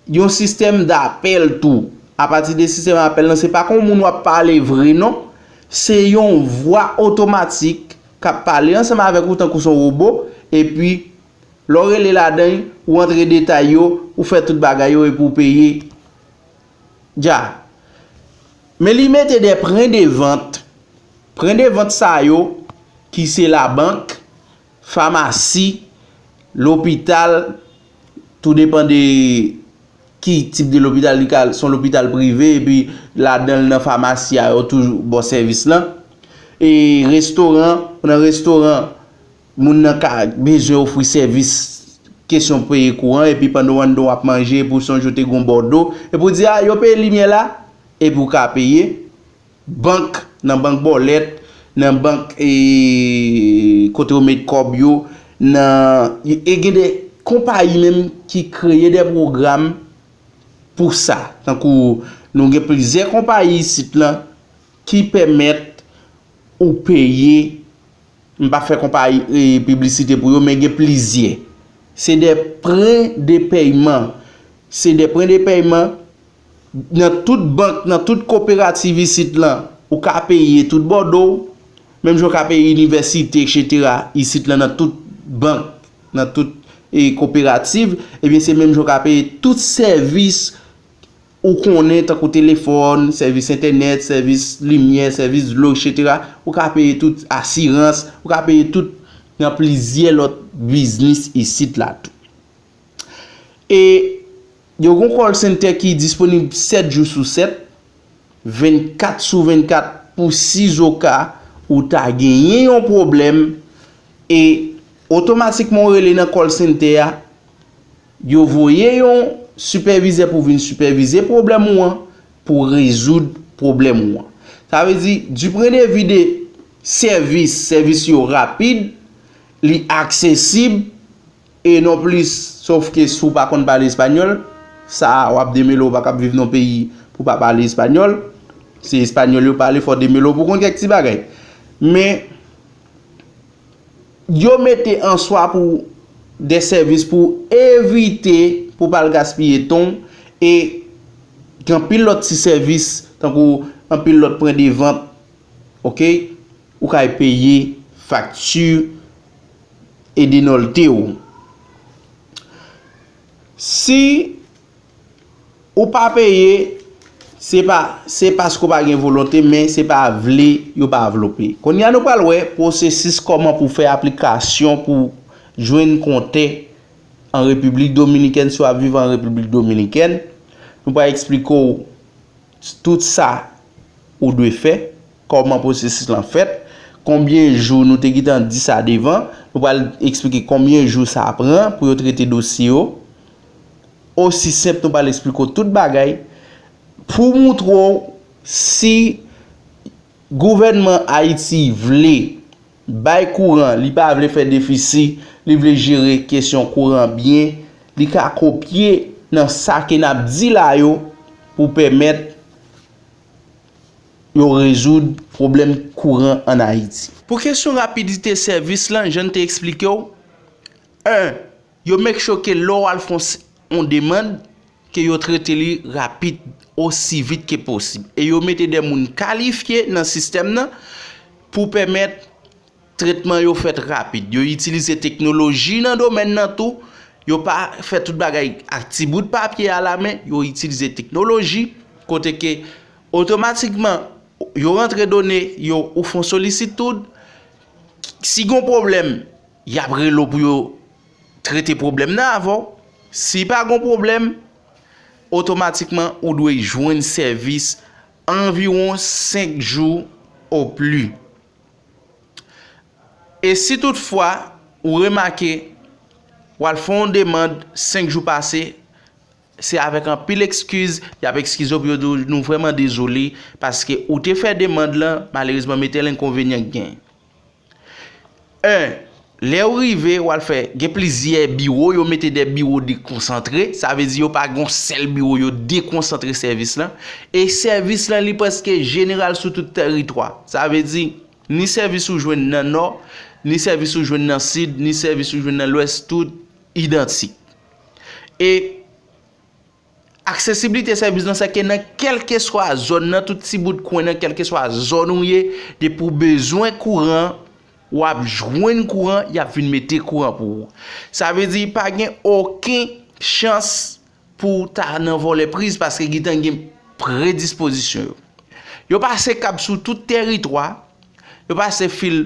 yon sistèm dapèl tou. Apati de sistèm apèl lan, se pa kon moun w ap pale vre non. Se yon vwa otomatik k ap pale ansanm avèk ou tankou se yon wobo, epi Lè w rele ladan l, ou antre detay yo, ou fè tout bagay yo epi w peye. Dja. Men li mete de pwen de vant. Pwen de vant sa yo, ki se labank, famasi, lopital, tou depann de ki tip de lopital li ka, se yon lopital prive, epi ladan l nan famasi a, yo toujou ba w sèvis lan. E restoran, ou nan restoran, moun nan ka bezwen ofri sèvis kesyon peye kouran, epi pandan w anndan w ap manje, epi w sonje w te gen yon bòdo, epi w di, a, yo peye limyè la, epi w ka peye. Bank, nan bank bòlèt, nan bank, e, kote yo met kòb yo, nan, e gen de konpayi menm ki kreye de pwogram pou sa. Tankou nou gen plizyè konpayi isit lan ki pèmèt ou peye, m pa fè konpayi, e, piblisite pou yo, men gen plizyè. Se de pwen de pèyman. Se de pwen de pèyman. Nan tout bank, nan tout koperativ isit lan, ou ka peye tout bòdo w, menm jan w ka peye inivèsite, etsetera, isit lan, nan tout bank, nan tout, e, koperativ, ebyen, se menm jan w ka peye tout sèvis ou konnen, tankou telefòn, sèvis entènèt, sèvis limyè, sèvis dlo, etsetera. Ou ka peye tout asirans, ou ka peye tout nan plizyè lòt biznis isit la tou. E yo gon call center ki disponib sèt jou sou sèt, vennkat sou vennkat, pou sizoka ou ta genyen yon pwoblèm, e otomatikman ou rele nan call center a, yo voye yon sipèvizè pou vin sipèvize pwoblèm ou an, pou rezoud pwoblèm ou an. Sa vle di, du point de vue de sèvis, sèvis yo rapid, li aksesib, e non plis, sòf ke si w pa konn pale espanyòl, sa a, w ap demele, w pa kab viv nan peyi pou w pa pale espanyòl. Se espanyòl yo pale, fò w demele w pou w konn kèk ti bagay. Men, yo mete an swa pou de sèvis pou evite pou w pa al gaspiye tan w, e gen anpil lòt ti sèvis, tankou anpil lòt pwen de vant, oke, ou ka peye fakti e denòlte w. Si ou pa peye, se pa, se paske w pa gen volonte, men se pa vle yo pa vle w peye. Kounye a nou pral wè pwosesis kòman pou fè aplikasyon pou jwenn kontè an Repiblik Dominikèn, si w ap viv an Repiblik Dominikèn. Nou pral eksplike w tout sa ou dwe fè, kòman pwosesis lan fèt, konbyen jou, nou te gentan di sa devan, nou pral eksplike konbyen jou sa pran pou yo trete dosye yo. Osi senp, nou pral eksplike w tout bagay pou moutre w si gouvènman Ayiti vle bay kouran, li pa vle fè defisi, li vle jere kesyon kouran byen, li ka kopye nan sa ke n ap di la yo pou pèmèt yo rezoud pwoblèm kouran ann Ayiti. Pou kesyon rapidite sèvis lan, jan n te eksplike w, en, yo make sure ke lè w al fè yon s-, yon demann, ke yo trete li rapid, osi vit ke posib. E yo mete de moun kalifye nan sistèm nan pou pèmèt tretman yo fèt rapid. Yo itilize teknoloji nan domèn nan tou. Yo pa fè tout bagay ak ti bout papye alamen. Yo itilize teknoloji kote ke otomatikman yo rantre done yo, ou fè yon solisitid. Si gon pwoblèm, y ap rele w pou yo trete pwoblèm nan avè w. Si pa gon pwoblèm, otomatikman ou dwe jwenn sèvis anviwon senk jou o pli. E si toutfwa ou remake w al fè yon demann senk jou pase, se avèk anpil ekskiz, y ap eskize w pou yo di w, nou vrèman dezole, paske ou te fè demann lan, malerezman, men tèl enkonvenyan k genyen. En, lè w rive, w al fè, gen plizyè biwo, yo mete de biwo dekonsantre, sa vle di yo pa gen yon sèl biwo, yo dekonsantre sèvis lan. E sèvis lan, li prèske jeneral sou tout tèritwa. Sa vle di, ni sèvis ou jwenn nan nò, ni sèvis ou jwenn nan sid, ni sèvis ou jwenn nan lwès, tout idantik. E aksesiblite sèvis lan, se ke nan kèlkeswa zòn nan, tout ti bout kwen nan, kèlkeswa zòn ou ye, depi w bezwen kouran, w ap jwenn kouran, y ap vin mete kouran pou ou. Sa vle di pa gen okenn chans pou w ta nan vòlè priz paske gentan gen predispozisyon yo. Yo pase kab sou tout tèritwa, yo pase fil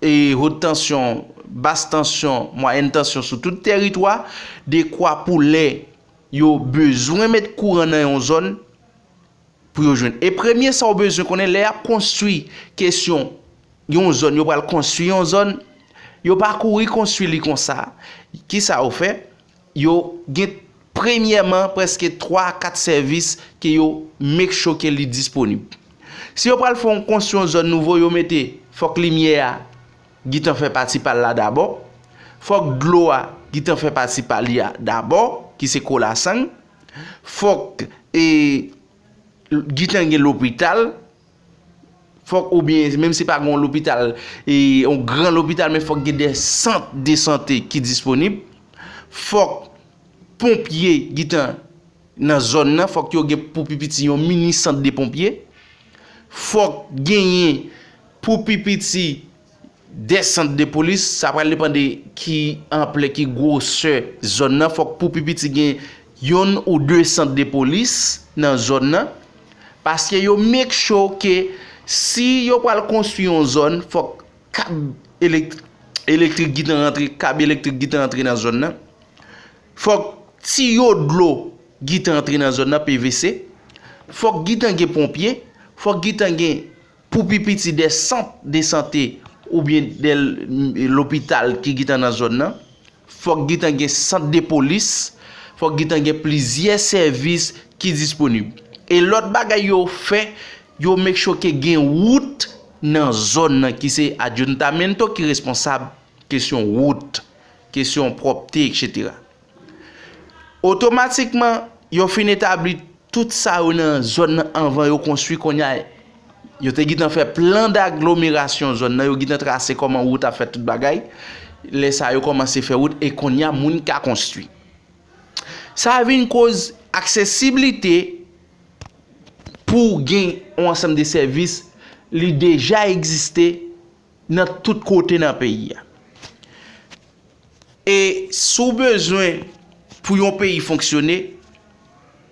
e, wot tansyon, bas tansyon, mwayèn tansyon sou tout tèritwa, dekwa pou lè yo bezwen met kouran nan yon zòn pou yo jwenn. E premye sa w bezwen konnen lè y ap konstwi kesyon yon zòn, yo pral konstwi yon zòn, yo pa kouri konstwi li konsa. Kisa yo fè? Yo gen premyèman prèske twa a kat sèvis ke yo make sure ke li disponib. Si yo pral fè yon konstwi yon zòn nouvo, yo mete fòk limyè a gentan fè pati pa l la dabò, fòk dlo a gentan fè pati pa li a dabò, ki se Colasang, fòk e, gentan gen lopital, fòk oubyen menm si pa gen yon lopital, e, yon gran lopital, men fòk gen de sant de sante ki disponib, fòk ponpye gentan nan zòn nan, fòk yo gen pou pi piti yon mini sant de ponpye, fòk genyen pou pi piti de sant de polis, sa pral depann de ki anplè, ki gwosè zòn nan, fòk pou pi piti gen yonn ou de sant de polis nan zòn nan, paske yo make sure ke si yo pral konstwi yon zòn, fòk kab elek-, elektrik gentan rantre, kab elektrik gentan rantre nan zòn nan. Fòk tiyo dlo gentan antre nan zòn nan, P V C. Fòk gentan gen ponpye. Fòk gentan gen pou pi piti de sant de sante oubyen de l-, lopital ki gentan nan zòn nan. Fòk gentan gen sant de polis. Fòk gentan gen plizyè sèvis ki disponib. E lòt bagay yo fè, yo make sure ke gen wout nan zòn nan ki se ayuntamiento ki responsab kesyon wout, kesyon pwòpte, etsetera. Otomatikman, yo fin etabli tout sa yo nan zòn nan anvan yo konstwi. Kounye a, yo te gentan fè plan daglomerasyon zòn nan, yo gentan trase kòman wout ap fèt, tout bagay. Lè sa a, yo kòmanse fè wout e kounye a, moun ka konstwi. Sa vin koz aksesiblite pou w gen yon ansanm de sèvis, li deja egziste nan tout kote nan peyi a. E si w bezwen pou yon peyi fonksyone,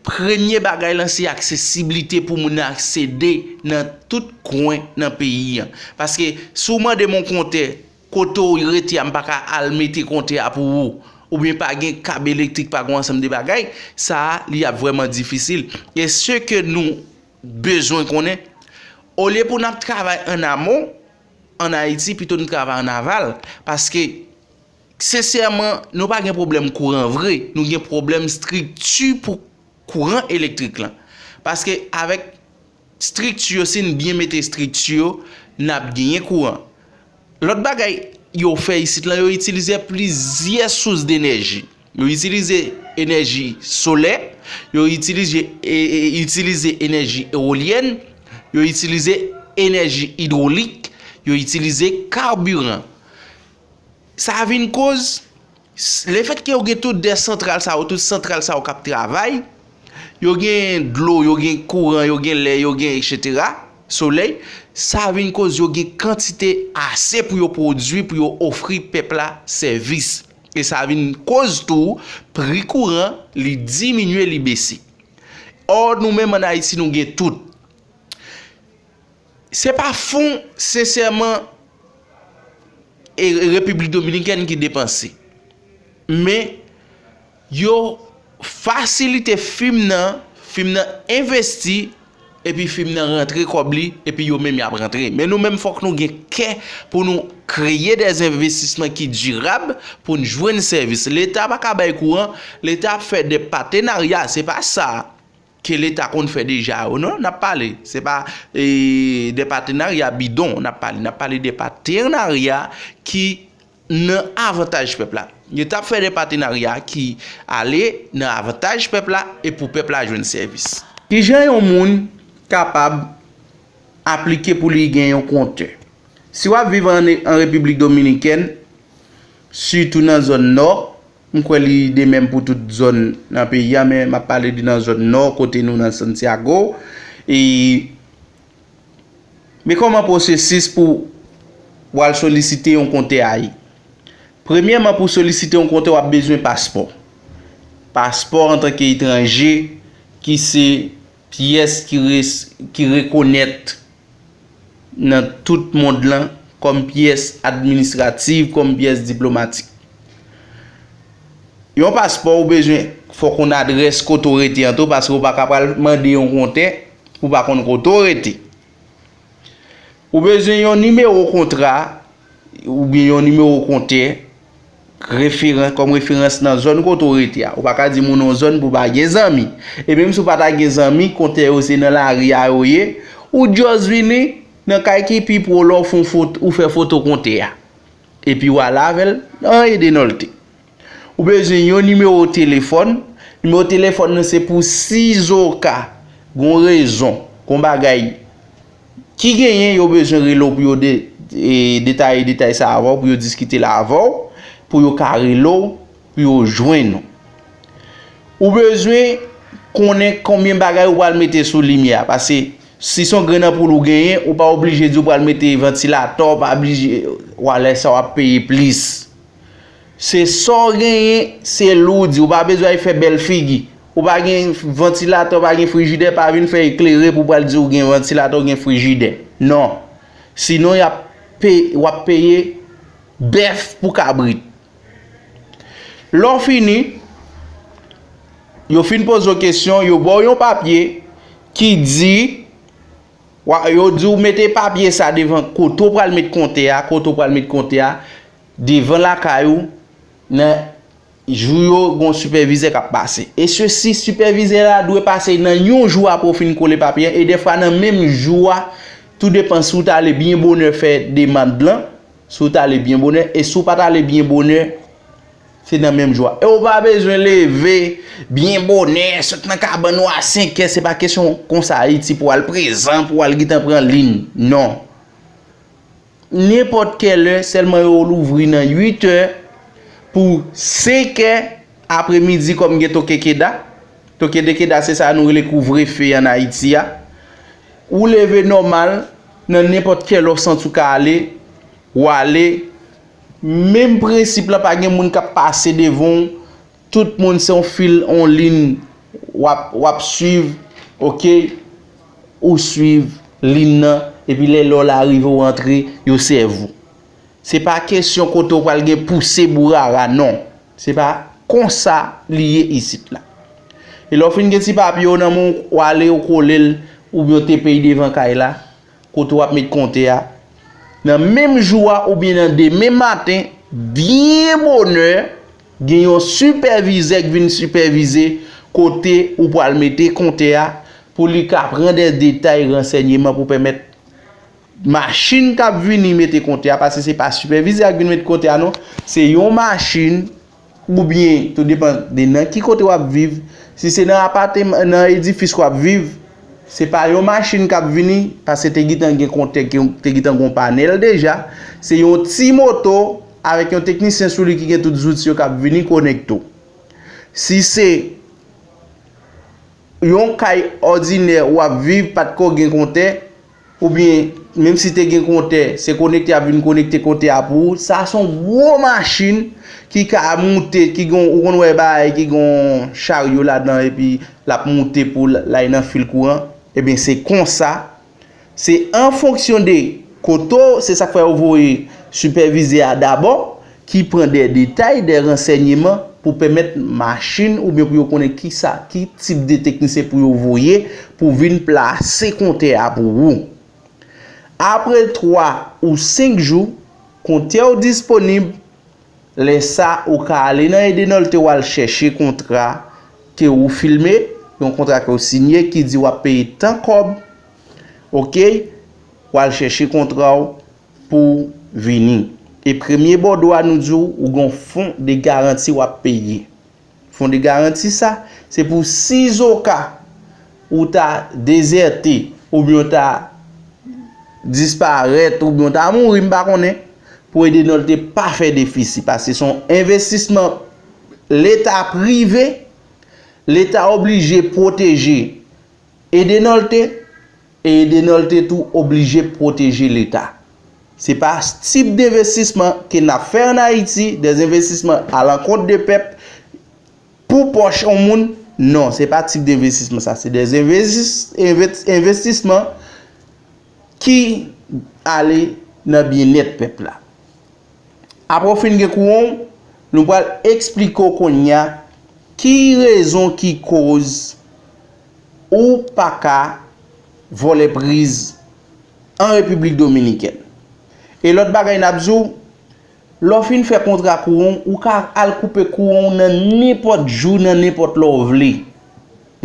premye bagay lan se aksesiblite pou moun nan aksede nan tout kwen nan peyi a. Paske si w mande m yon kontè kote w rete a, m pa ka al mete kontè a pou ou, oubyen pa gen kab elektrik, pa gen yon ansanm de bagay, sa a, li ap vrèman difisil. E se ke nou bezwen konnen, olye pou n ap travay an amon, an Ayiti, pito n travay an aval. Paske, sensèman, nou pa gen pwoblèm kouran vre, nou gen pwoblèm estrikti pou kouran elektrik lan. Paske avèk estrikti yo, si n byen mete estrikti yo, n ap genyen kouran. Lòt bagay yo fè isit lan, yo itilize plizyè sous denèji. Yo itilize enèji solè, yo itilize, e, e, itilize enèji ewolyèn, yo itilize enèji idwolik, yo itilize kabiran. Sa vin koz, s-, lefètke yo gen tout de santral sa yo, tout santral sa yo k ap travay, yo gen dlo, yo gen kouran, yo gen lè, yo gen etsetera, solèy, sa vin koz yo gen kantite ase pou yo pwodui, pou yo ofri pèp la sèvis. E sa vin koz tou, pri kouran, li diminye, li bese. Ò, nou menm ann Ayiti, nou gen tout. Se pa fon, sensèman, e Repiblik Dominikèn ki depanse. Men, yo fasilite fim nan, fim nan envesti, epi fim nan rantre kòb li, epi yo menm y ap rantre. Men nou menm, fòk nou gen kè pou nou kreye de envestisman ki dirab, pou n jwenn sèvis. Leta pa ka bay kouran, Leta ap fè de patenarya, se pa sa ke Leta konn fè deja yo, non, n ap pale. Se pa, e, de patenarya bidon n ap pale. N ap pale de patenarya ki nan avantaj pèp la. Leta ap fè de patenarya ki ale nan avantaj pèp la e pou pèp la jwenn sèvis. Kijan yon moun kapab aplike pou li gen yon kontè? Si w ap viv an, an Repiblik Dominikèn, sitou nan zòn nò, m kwè li de menm pou tout zòn nan peyi a, men m ap pale de nan zòn nò, kote nou nan Santiago. E, men kòman pwosesis pou w al solisite yon kontè a ye. Premyèman, pou w solisite yon kontè, w ap bezwen paspò. Paspò antanke etranje, ki se pyès ki res-, ki rekonèt nan tout mond lan kòm pyès administrativ, kòm pyès diplomatik. Yon paspò, ou bezwen, fò w konn adrès kote w rete an tou, paske w pa ka pral mande yon kontè, ou pa konn kote w rete. Ou bezwen yon nimewo kontra, oubyen yon nimewo kontè, referen-, kòm referans nan zòn kote w rete a. Ou pa ka di moun yon zòn pou w pa gen zanmi. E menm si w pa ta gen zanmi, kontè yo se nan lari a yo ye, ou just vini nan kay ki pi pwo la, w fè yon foto, ou fè foto kontè a. Epi w ale avè l nan Edenolte. Ou bezwen yon nimewo telefòn. Nimewo telefòn nan se pou sizoka gon rezon, gon bagay ki genyen, yo bezwen rele w pou yo de-, e, detaye detay sa avè w, pou yo diskite l avè w, pou yo ka rele w, pou yo jwenn ou. Ou bezwen konnen konbyen bagay ou pral mete sou limyè a. Paske si se yon grenn anpoul ou genyen, ou pa oblije di ou pral mete vantilatè, ou pa oblije, w a lè sa w ap peye plis. Se sa w genyen, se li w di. Ou pa bezwen al fè bèl figi. Ou pa gen vantilatè, ou pa gen frijidè, pa vin fè eklere pou w pral di ou gen vantilatè, ou gen frijidè. Non. Sinon, y ap pe-, w ap peye bèf pou kabrit. Lè w fini, yo fin poze w kesyon, yo ba w yon papye ki di, wa-, yo di w mete papye sa devan kote w pral met kontè a, kote w pral met kontè a, devan lakay ou, nan jou yo, gon sipèvizè k ap pase. E sesi, sipèvizè la dwe pase nan yon jou apre w fin kole papye a, e dèfwa nan menm jou a, tou depan si w ta ale byen bonè fè demann lan, si w ta ale byen bonè, e si w pa t ale byen bonè, se nan menm jou a. E w pa bezwen leve byen bonè, sot nan kabann ou a senk è, se pa kesyon konsa Ayiti pou w al prezan, pou w al gentan pran liy. Non. Nenpòt kèlè, sèlman yo louvri nan uit è pou senk è apremidi kòm gen toke keda. Toke de keda, se sa nou rele kouvrefe ann Ayiti a. Ou leve nòmal, nan nenpòt kèlè w santi w ka ale, w ale. Menm prensip la, pa gen moun k ap pase devan w. Tout moun se yon fil, yon liy w ap, w ap swiv, oke? Ou swiv liy nan, epi lè lè w la rive w antre, yo sèvi w. Se pa kesyon kote w pral gen pouse bourara, non. Se pa konsa li ye isit la. E lè w fin gen ti papye w nan men w, w ale w kole l, oubyen w tepe l devan kay la, kote w ap met kontè a. Nan menm jou a oubyen nan demen maten, byen bonè, gen yon sipèvizè k vin sipèvize kote ou pral mete kontè a pou li ka pran de detay ransèyman pou pèmèt machin k ap vini mete kontè a, paske se pa sipèvizè a k vin mete kontè a, non. Se yon machin oubyen tou depan de nan ki kote w ap viv. Si se nan apateman, nan edifis w ap viv, se pa yon machin k ap vini, paske te gentan gen kontè, te gentan gen yon panèl deja. Se yon ti moto avèk yon teknisyen sou li ki gen tout zouti yo k ap vini konekte w. Si se yon kay òdinè w ap viv, pa t ko gen kontè, oubyen menm si te gen kontè, se konekte y ap vin konekte kontè a pou ou. Sa se yon gwo machin ki ka moute, ki gon, ou konn wè bagay ki gon charyo ladan epi l ap moute pou l, l al nan fil kouran. Ebyen, se konsa. Se an fonksyon de kote w, se sa k fè yo voye sipèvizè a dabò, ki pran de detay, de ransèyman pou pèmèt machin oubyen pou yo konnen kisa, ki tip de teknisyen pou yo voye pou vin plase kontè a pou ou. Apre twa ou senk jou, kontè w disponib, lè sa ou ka ale nan Edenolte w al chèche kontra ke ou filme, yon kontra ke w sinye ki di w ap peye tan kòb, oke, w al chèche kontra w pou vini. E premye bòdwo a nou di w, ou gen yon fon de garanti w ap peye. Fon de garanti sa, se pou sizoka ou ta dezète, oubyen w ta disparèt, oubyen w ta mouri, m pa konnen, pou Edenolte pa fè defisi, paske se yon envestisman leta prive, leta oblije pwoteje Edenolte, e Edenolte tou oblije pwoteje leta. Se pa tip denvestisman ke n ap fè ann Ayiti, des investissements à l'encontre de pèp, pou pòch yon moun. Non, se pa tip denvestisman sa. Se des investis, envet- envestisman ki ale nan byennèt pèp la. Apre w fin gen kouran w, nou pral eksplike w kounye a ki rezon ki koz ou pa ka vòlè priz an Repiblik Dominikèn. E lòt bagay n ap di w, lè w fin fè kontra kouran w, ou ka al koupe kouran w nan nenpòt jou, nan nenpòt lè w vle.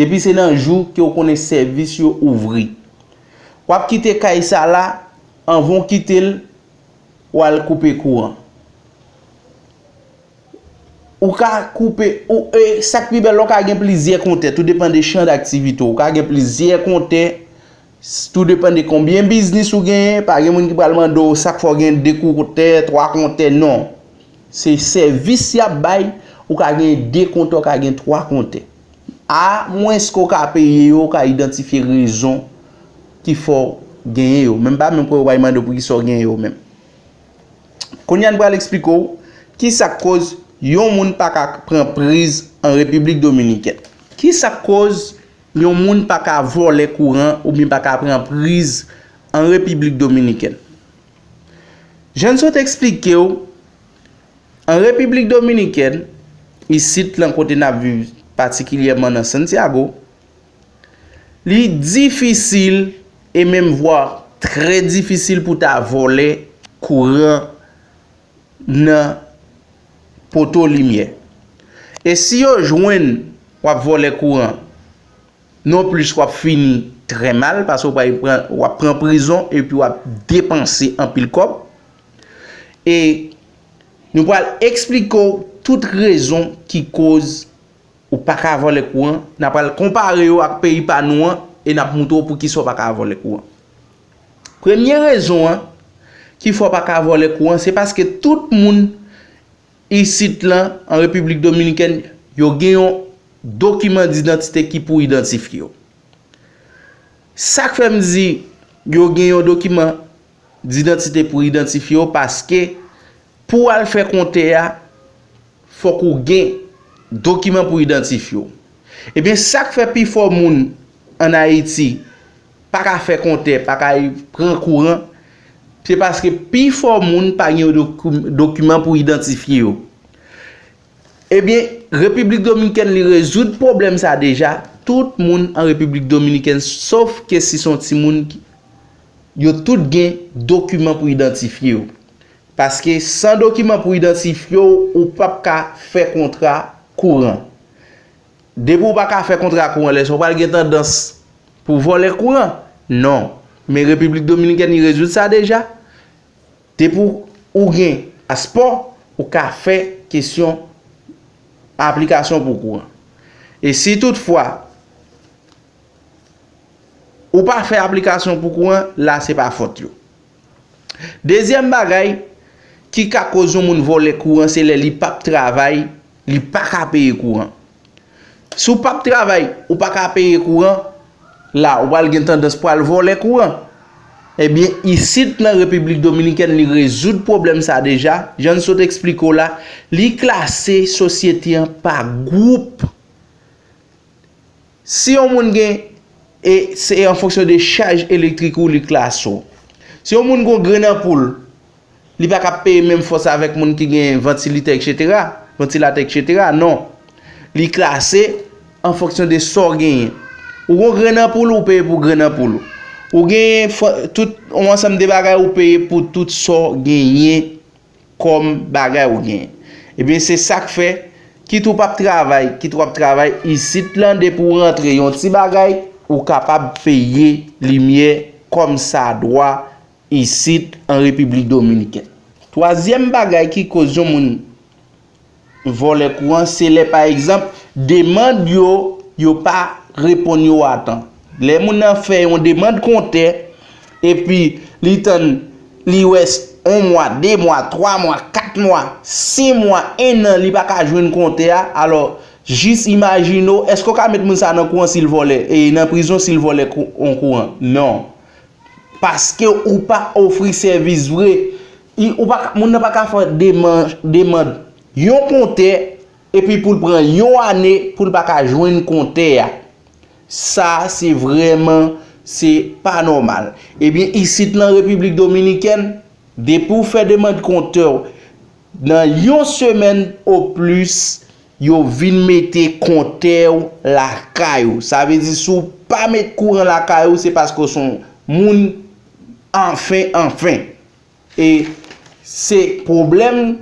Depi se nan jou ke w konnen sèvis yo ouvri. W ap kite kay sa la, anvan w kite l, w al koupe kouran. Ou ka koupe, ou, e, sa k pi bèl la, ou ka gen plizyè kontè, tou depann de chan daktivite w. Ou ka gen plizyè kontè, s- tou depann de konbyen biznis ou genyen. Pa gen moun ki pral mande w sa k fè w gen de kontè, twa kontè, non. Se sèvis y ap bay, ou ka gen de kontè, ou ka gen twa kontè. Amwenske w ka peye yo, ou ka idantifye rezon ki fè w genyen yo. Menm pa menm kwè yo pral mande w poukisa w genyen yo menm. Kounye a n pral eksplike w ki sa k koz yon moun pa ka pran priz an Repiblik Dominikèn. Ki sa k koz yon moun pa ka vòlè kouran oubyen pa ka pran priz an Repiblik Dominikèn? Jan n sot eksplike w, an Repiblik Dominikèn, isit lan kote n ap viv, patikilyèman nan Santiago, li difisil e menm vwa trè difisil pou ta vòlè kouran nan poto limyè. E si yo jwenn w ap vòlè kouran, nonplis w ap fini trè mal, paske w pral pran, w ap pran prizon epi w ap depanse anpil kòb. E nou pral eksplike w tout rezon ki koz ou pa ka vòlè kouran. N a pral konpare yo ak peyi pa nou an e n ap moutre w poukisa w pa ka vòlè kouran. Premye rezon an ki fè w pa ka vòlè kouran, se paske tout moun isit lan, an Repiblik Dominikèn, yo gen yon dokiman didantite ki pou idantifye yo. Sa k fè m di yo gen yon dokiman didantite pou idantifye yo, paske pou w al fè kontè a, fòk ou gen dokiman pou idantifye w. Ebyen, sa k fè pifò moun ann Ayiti pa ka fè kontè, pa ka pran kouran, se paske pifò moun pa gen doki- dokiman pou idantifye yo. Ebyen, Repiblik Dominikèn li rezoud pwoblèm sa deja. Tout moun an Repiblik Dominikèn, sof ke si se yon timoun, yo tout gen dokiman pou idantifye yo. Paske san dokiman pou idantifye w, ou p ap ka fè kontra kouran. Depi w pa ka fè kontra kouran, lè sa w pral gen tandans pou vòlè kouran? Non. Men Repiblik Dominikèn li rezoud sa deja. Depi w gen paspò, ou ka fè kesyon aplikasyon pou kouran. E si toutfwa ou pa fè aplikasyon pou kouran, la se pa fòt yo. Dezyèm bagay ki ka koz yon moun vòlè kouran, se lè li p ap travay, li pa ka peye kouran. Si w p ap travay, ou pa ka peye kouran, la, ou pral gen tandans pral vòlè kouran. Ebyen, isit nan Repiblik Dominikèn, li rezoud pwoblèm sa deja. Jan n sot eksplike w la, li klase sosyete an pa gwoup. Si yon moun gen, e se an fonksyon de chaj elektrik ou li klase w. Si yon moun gen yon grenn anpoul, li pa ka peye menm fòs avèk moun ki gen vantilitè, etsetera, vantilatè, etsetera, non. Li klase an fonksyon de sa w genyen. Ou gen yon grenn anpoul, ou peye pou grenn anpoul ou. Ou genyen fò- tout yon ansanm de bagay, ou peye pou tout sa w genyen kòm bagay ou genyen. Ebyen, se sa k fè, kit ou p ap travay, kit w ap travay, isit lan, depi w rantre yon ti bagay, ou kapab peye limyè kòmsadwa isit an Repiblik Dominikèn. Twazyèm bagay ki koz yon moun vòlè kouran, se lè, pa egzanp, demann yo, yo pa reponn yo a tan. Lè moun nan fè yon demann kontè, epi li tann, li wè yon mwa, de mwa, twa mwa, kat mwa, senk mwa, en an, li pa ka jwenn kontè a, alò, jis imajine w, èske w ka met moun sa nan kouran si l vòlè, e nan prizon si l vòlè kou- yon kouran? Non. paske ou pa ofri sèvis vre. I- Ou pa, ka- moun nan pa ka fè demann, demann yon kontè, epi pou l pran yon ane pou l pa ka jwenn kontè a. Sa se vrèman, se pa nòmal. Ebyen, isit lan Repiblik Dominikèn, depi w fè demann kontè w, nan yon semèn oplis, yo vin mete kontè w lakay ou. Sa vle di, si w pa met kouran lakay ou, se paske w se yon moun anfen anfen. E se pwoblèm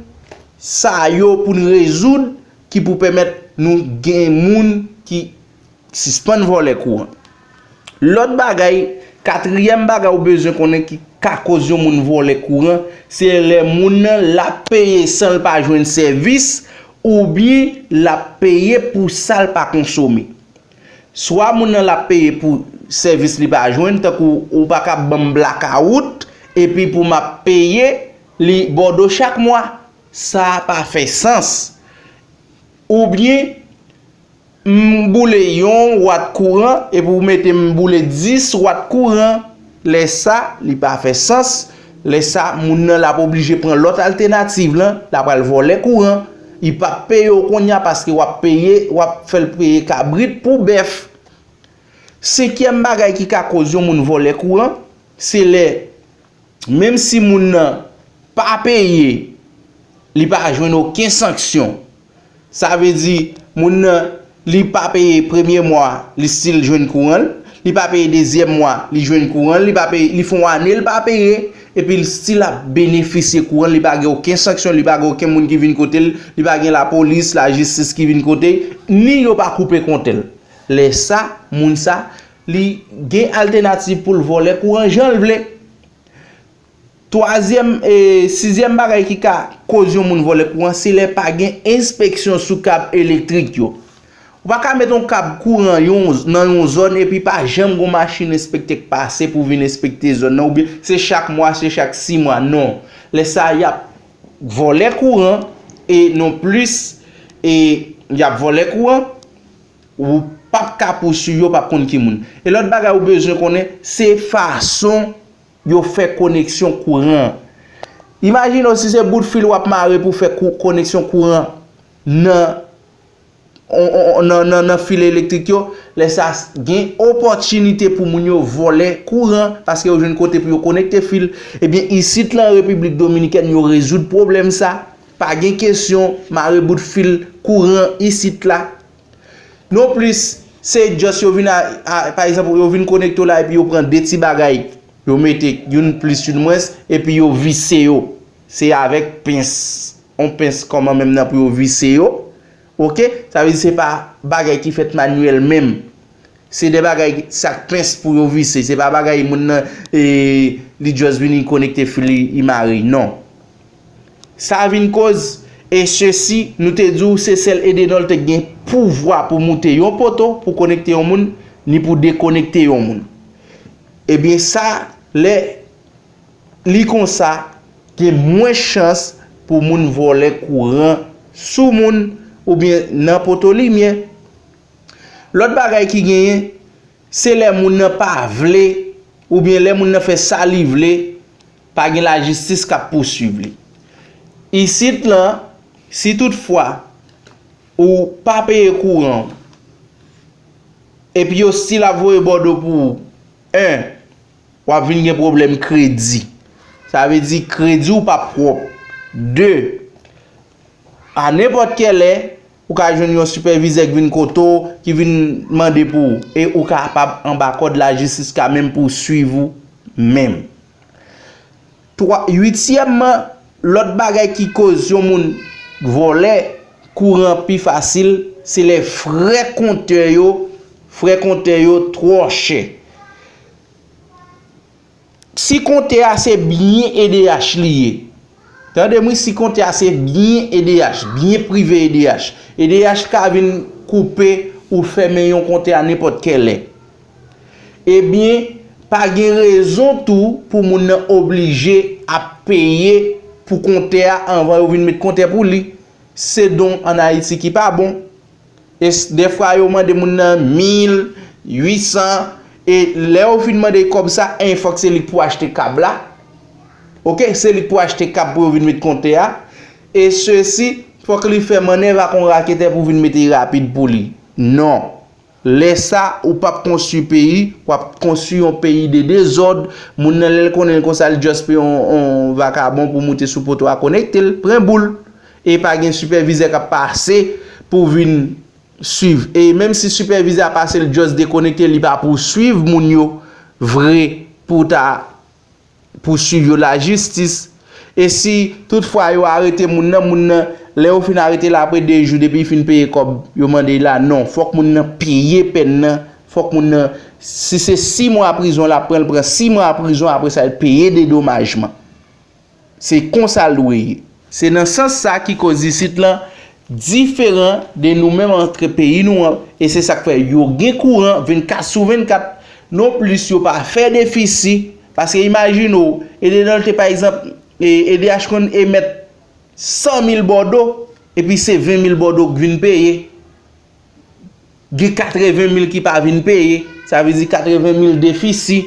sa yo pou n rezoud ki pou pèmèt nou gen moun ki sispann vòlè kouran. Lòt bagay, katriyèm bagay ou bezwen konnen ki ka koz yon moun vòlè kouran, se lè moun nan l ap peye san l pa jwenn sèvis, oubyen l ap peye pou sa l pa konsome. Swa moun nan l ap peye pou sèvis li pa jwenn, tankou ou pa ka ban m blakawout, epi pou m ap peye li bòdo chak mwa. Sa pa fè sans. Oubyen, m boule yon wat kouran, epi ou mete m boule dis wat kouran. Lè sa, li pa fè sans. Lè sa, moun nan l ap oblije pran lòt altènativ lan, l ap al vòlè kouran. Li p ap peye w kounye a paske w ap peye, w ap fè l peye kabrit pou bèf. Senkyèm bagay ki ka koz yon moun vòlè kouran, se lè, menm si moun nan pa peye, li pa jwenn okenn sanksyon. Sa vle di, moun nan, li pa peye premye mwa, li still jwenn kouran l. Li pa peye dezyèm mwa, li jwenn kouran l. Li pa peye, li fè yon ane, li pa peye. Epi l still ap benefisye kouran l. Li pa gen okenn sanksyon, li pa gen okenn moun ki vin kote l. Li pa gen lapolis, lajistis ki vin kote l. Ni yo pa koupe kont l. Lè sa, moun sa, li gen altènativ pou l vòlè kouran jan l vle. Twazyèm, e, sizyèm bagay ki ka koz yon moun vòlè kouran, se lè pa gen enspeksyon sou kab elektrik yo. Ou pa ka met yon kab kouran yon, nan yon zòn epi pa janm gon machin enspektè k pase pou vin enspekte zòn nan, oubyen se chak mwa, se chak sis mwa, non. Lè sa, y ap vòlè kouran, e non plis, e y ap vòlè kouran, ou p ap ka pouswiv yo, p ap konn ki moun. E lòt bagay ou bezwen konnen, se fason yo fè koneksyon kouran. Imajine w si se bout fil w ap mare pou fè kou- koneksyon kouran nan, on- on- nan, nan, nan fil elektrik yo. Lè sa, gen opòtinite pou moun yo vòlè kouran paske yo jwenn kote pou yo konekte fil. Ebyen, isit lan Repiblik Dominikèn, yo rezoud pwoblèm sa. Pa gen kesyon mare bout fil kouran isit la. Non plis, se just yo vin a, a, pa egzanp, yo vin konekte w la epi yo pran de ti bagay, yo mete youn plis, youn mwens, epi yo vise yo. Se avèk pens, on pens kòman menm nan pou yo vise yo. Oke? Sa vle di se pa bagay ki fèt manyèl menm. Se de bagay sa k pens pou yo vise. Se pa bagay moun nan, e, li just vini konekte fil li, li mare. Non. Sa vin koz, e sesi, nou te di w se sèl Edenol te gen pouvwa pou moute yon poto, pou konekte yon moun, ni pou dekonekte yon moun. Ebyen sa, lè li konsa, gen mwens chans pou moun vòlè kouran sou moun oubyen nan poto limyè. Lòt bagay ki genyen, se lè moun nan pa vle, oubyen lè moun nan fè sa li vle, pa gen lajistis k ap pouswiv li. Isit lan, si toutfwa ou pa peye kouran w, epi yo still ap voye bòdo pou ou, en, w ap vin gen pwoblèm kredi. Sa vle di kredi w p ap pwòp. De, a nenpòt kèlè, ou ka jwenn yon sipèvizè k vin kote w, ki vin mande pou ou. E ou kapab anba kòd, lajistis ka menm pouswiv ou menm. Twa, uityèmman, lòt bagay ki koz yon moun vòlè kouran pi fasil, se lè frè kontè yo, frè kontè yo twò chè. Si kontè a se byen E D H li ye, tande m wi, si kontè a se byen E D H, byen prive E D H, E D H ka vin koupe ou fèmen yon kontè a nenpòt kèlè. Ebyen, pa gen rezon tou pou moun nan oblije ap peye pou kontè a anvan yo vin met kontè pou li. Se don ann Ayiti ki pa bon. E s- dèfwa yo mande moun nan mil, uitsan, E lè yo fin mande kòb sa, en, fòk se li k pou achte kab la. Oke, se li k pou achte kab pou yo vin met kontè a. E sesi, fòk li fè mannèv ak yon raketè pou vin mete rapid pou li. Non. Lè sa, ou p ap konstwi peyi, w ap konstwi yon peyi de dezòd. Moun nan, lè l konnen l konsa, l just pe yon, yon vakabon pou moute sou poto a, konekte l, pran boul. E pa gen sipèvizè k ap pase pou vin swiv. E menm si sipèvizè a pase, l just dekonekte, li pa pou swiv moun yo vre pou ta pouswiv yo lajistis. E si toutfwa yo arete moun nan, moun nan, lè yo fin arete l apre de jou, depi l fin peye kòb yo mande l la, non, fòk moun nan peye pèn nan, fòk moun nan, si se sis mwa prizon l ap pran, l pran sis mwa prizon, apre sa, l peye dedomajman. Se konsa l dwe ye. Se nan sans sa ki koz isit lan diferan de nou menm antre peyi nou an, e se sa k fè yo gen kouran vennkat sou vennkat, nonplis yo pa fè defisi, paske imajine w, Edenol te pa egzanp, e, E D H konn emèt san mil bòdo, epi se ven mil bòdo k vin peye. Gen katreven mil ki pa vin peye, sa vle di katreven mil defisi.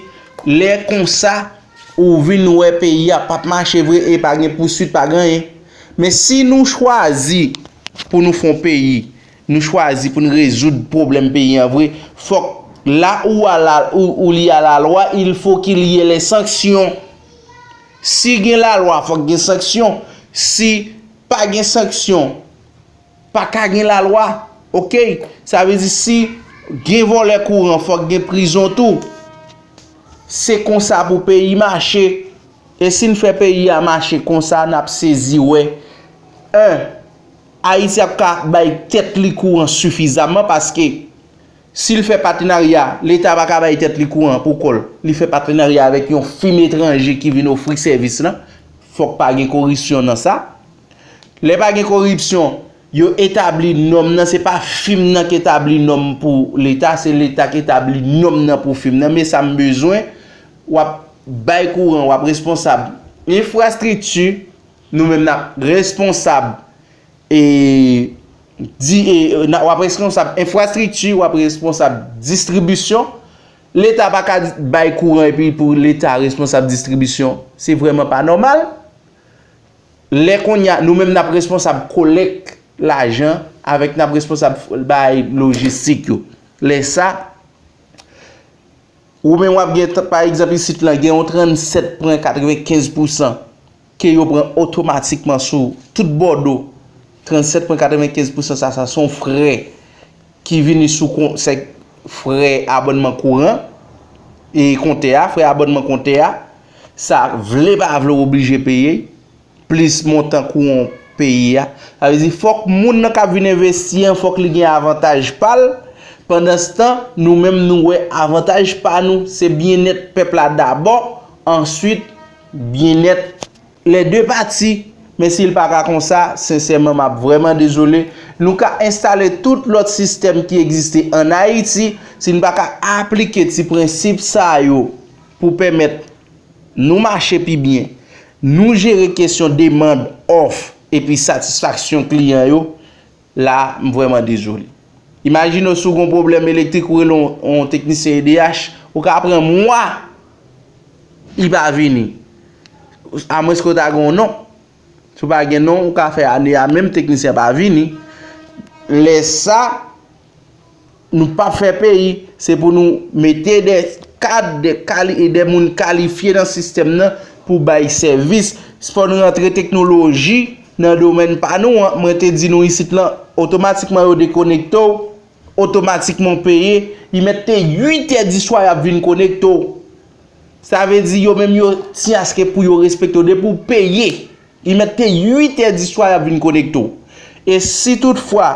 Lè konsa, ou vin wè peyi a p ap mache vre e pa gen pouswit, pa gen anyen. Men si nou chwazi pou nou fè yon peyi, nou chwazi pou nou rezoud pwoblèm peyi an vre, fòk la ou a la, ou, ou li a la lwa, il faut qu'il y ait les sanctions. Si gen lalwa, fòk gen sanksyon. Si pa gen sanksyon, pa ka gen lalwa. Oke? Sa vle di si gen vòlè kouran, fòk gen prizon tou. Se konsa pou peyi mache. E si n fè peyi a mache konsa, n ap sezi wè. En, Ayiti ap ka bay tèt li kouran sifizamman paske si l fè patenarya, Leta pa ka bay tèt li kouran pou kò l. Li fè patenarya avèk yon fim etranje ki vin ofri sèvis lan. Fòk pa gen koripsyon nan sa. Lè pa gen koripsyon, yo etabli nòm nan, se pa fim nan k etabli nòm pou Leta, se Leta k etabli nòm nan pou fim nan. Men sa m bezwen, w ap bay kouran, w ap responsab enfrastrikti, nou menm n ap responsab e, di, e, na, w ap responsab enfrastrikti, w ap responsab distribisyon. Leta pa ka bay kouran epi pou Leta responsab distribisyon. Se vrèman pa nòmal. Lè kounye a, nou menm n ap responsab kolèk lajan avèk n ap responsab bay lojistik yo. Lè sa, ou menm w ap gen, pa egzanp, isit lan, gen yon trannsèt pwen katrevenkenz pousan ke yo pran otomatikman sou tout bòdo. Trannsèt pwen katrevenkenz pousan sa, sa se yon frè ki vini sou kon, se frè abònman kouran e kontè a, frè abònman kontè a, sa vle pa vle w oblije peye plis montan kouran peyi a. Sa vle di fòk moun nan k ap vin envesti an, fòk li gen avantaj pa l. Pandanstan, nou menm nou wè avantaj pa nou, se byennèt pèp la dabò, answit byennèt lè de pati. Men si l pa ka konsa, sensèman, m ap vrèman dezole. Nou ka enstale tout lòt sistèm ki egziste ann Ayiti, si n pa ka aplike ti prensip sa yo pou pèmèt nou mache pi byen, nou jere kesyon demann, òf, epi satisfaksyon kliyan yo, la, m vrèman dezole. Imajine w si w gen yon pwoblèm elektrik, ou rele yon, yon teknisyen E D H, ou ka pran mwa, li pa vini. Amwenske w ta gen yon non. Si w pa gen non, ou ka fè ane a menm, teknisyen an pa vini. Lè sa, nou p ap fè peyi, se pou nou mete de kad, de kali, e de moun kalifye nan sistèm nan pou bay sèvis. Fò n rantre teknoloji nan domèn pa nou an. Mwen te di nou isit lan, otomatikman yo dekonekte w, otomatikman w peye. Li mèt te uit è di swa y ap vin konekte w. Sa vle di yo menm yo tyanske pou yo respekte w. Depi w peye, li mèt te uit è di swa y ap vin konekte w. E si toutfwa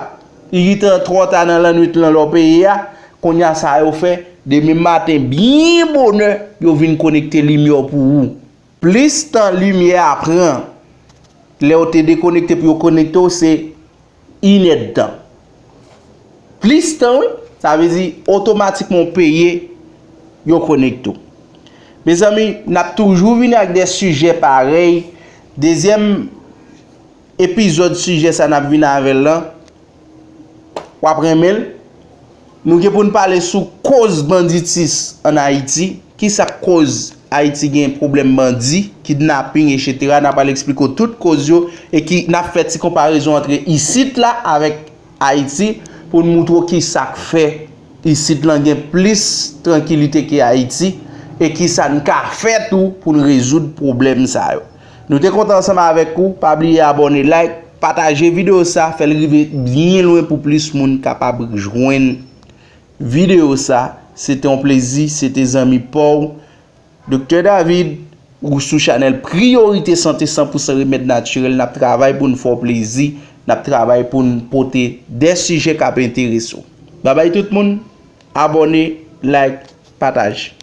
li rive twò ta nan lannwit lan lè w peye a, kounye a sa yo fè, demen maten byen bonè, yo vin konekte limyè w pou ou. Plis tan limyè a pran lè w te dekonekte pou yo konekte w, se inèdtan. Plis tan, wi. Sa vle di, otomatikman w peye, yo konekte w. Mezanmi, n ap toujou vini ak de sijè parèy. Dezyèm epizòd sijè sa n ap vini avè l lan, w ap renmen l. Nou gen pou n pale sou koz banditis ann Ayiti. Kisa k koz Ayiti gen pwoblèm bandi, kidnaping, etsetera. N a pral eksplike w tout koz yo e ki n ap fè ti konparezon antre isit la avèk Ayiti pou n moutre w kisa k fè isit lan gen plis trankilite ke Ayiti e kisa n ka fè tou pou n rezoud pwoblèm sa yo. Nou te kontan ansanm avèk ou. Pa bliye abòne, like, pataje videyo sa, fè l rive byen lwen pou plis moun kapab jwenn videyo sa. Se te yon plezi, se te zanmi pa w, Doktè David, ou sou chanèl Priyorite Sante san pou san remèd natirèl. N ap travay pou n fè w plezi, n ap travay pou n pote de sijè k ap enterese w. Babay tout moun, abòne, like, pataje.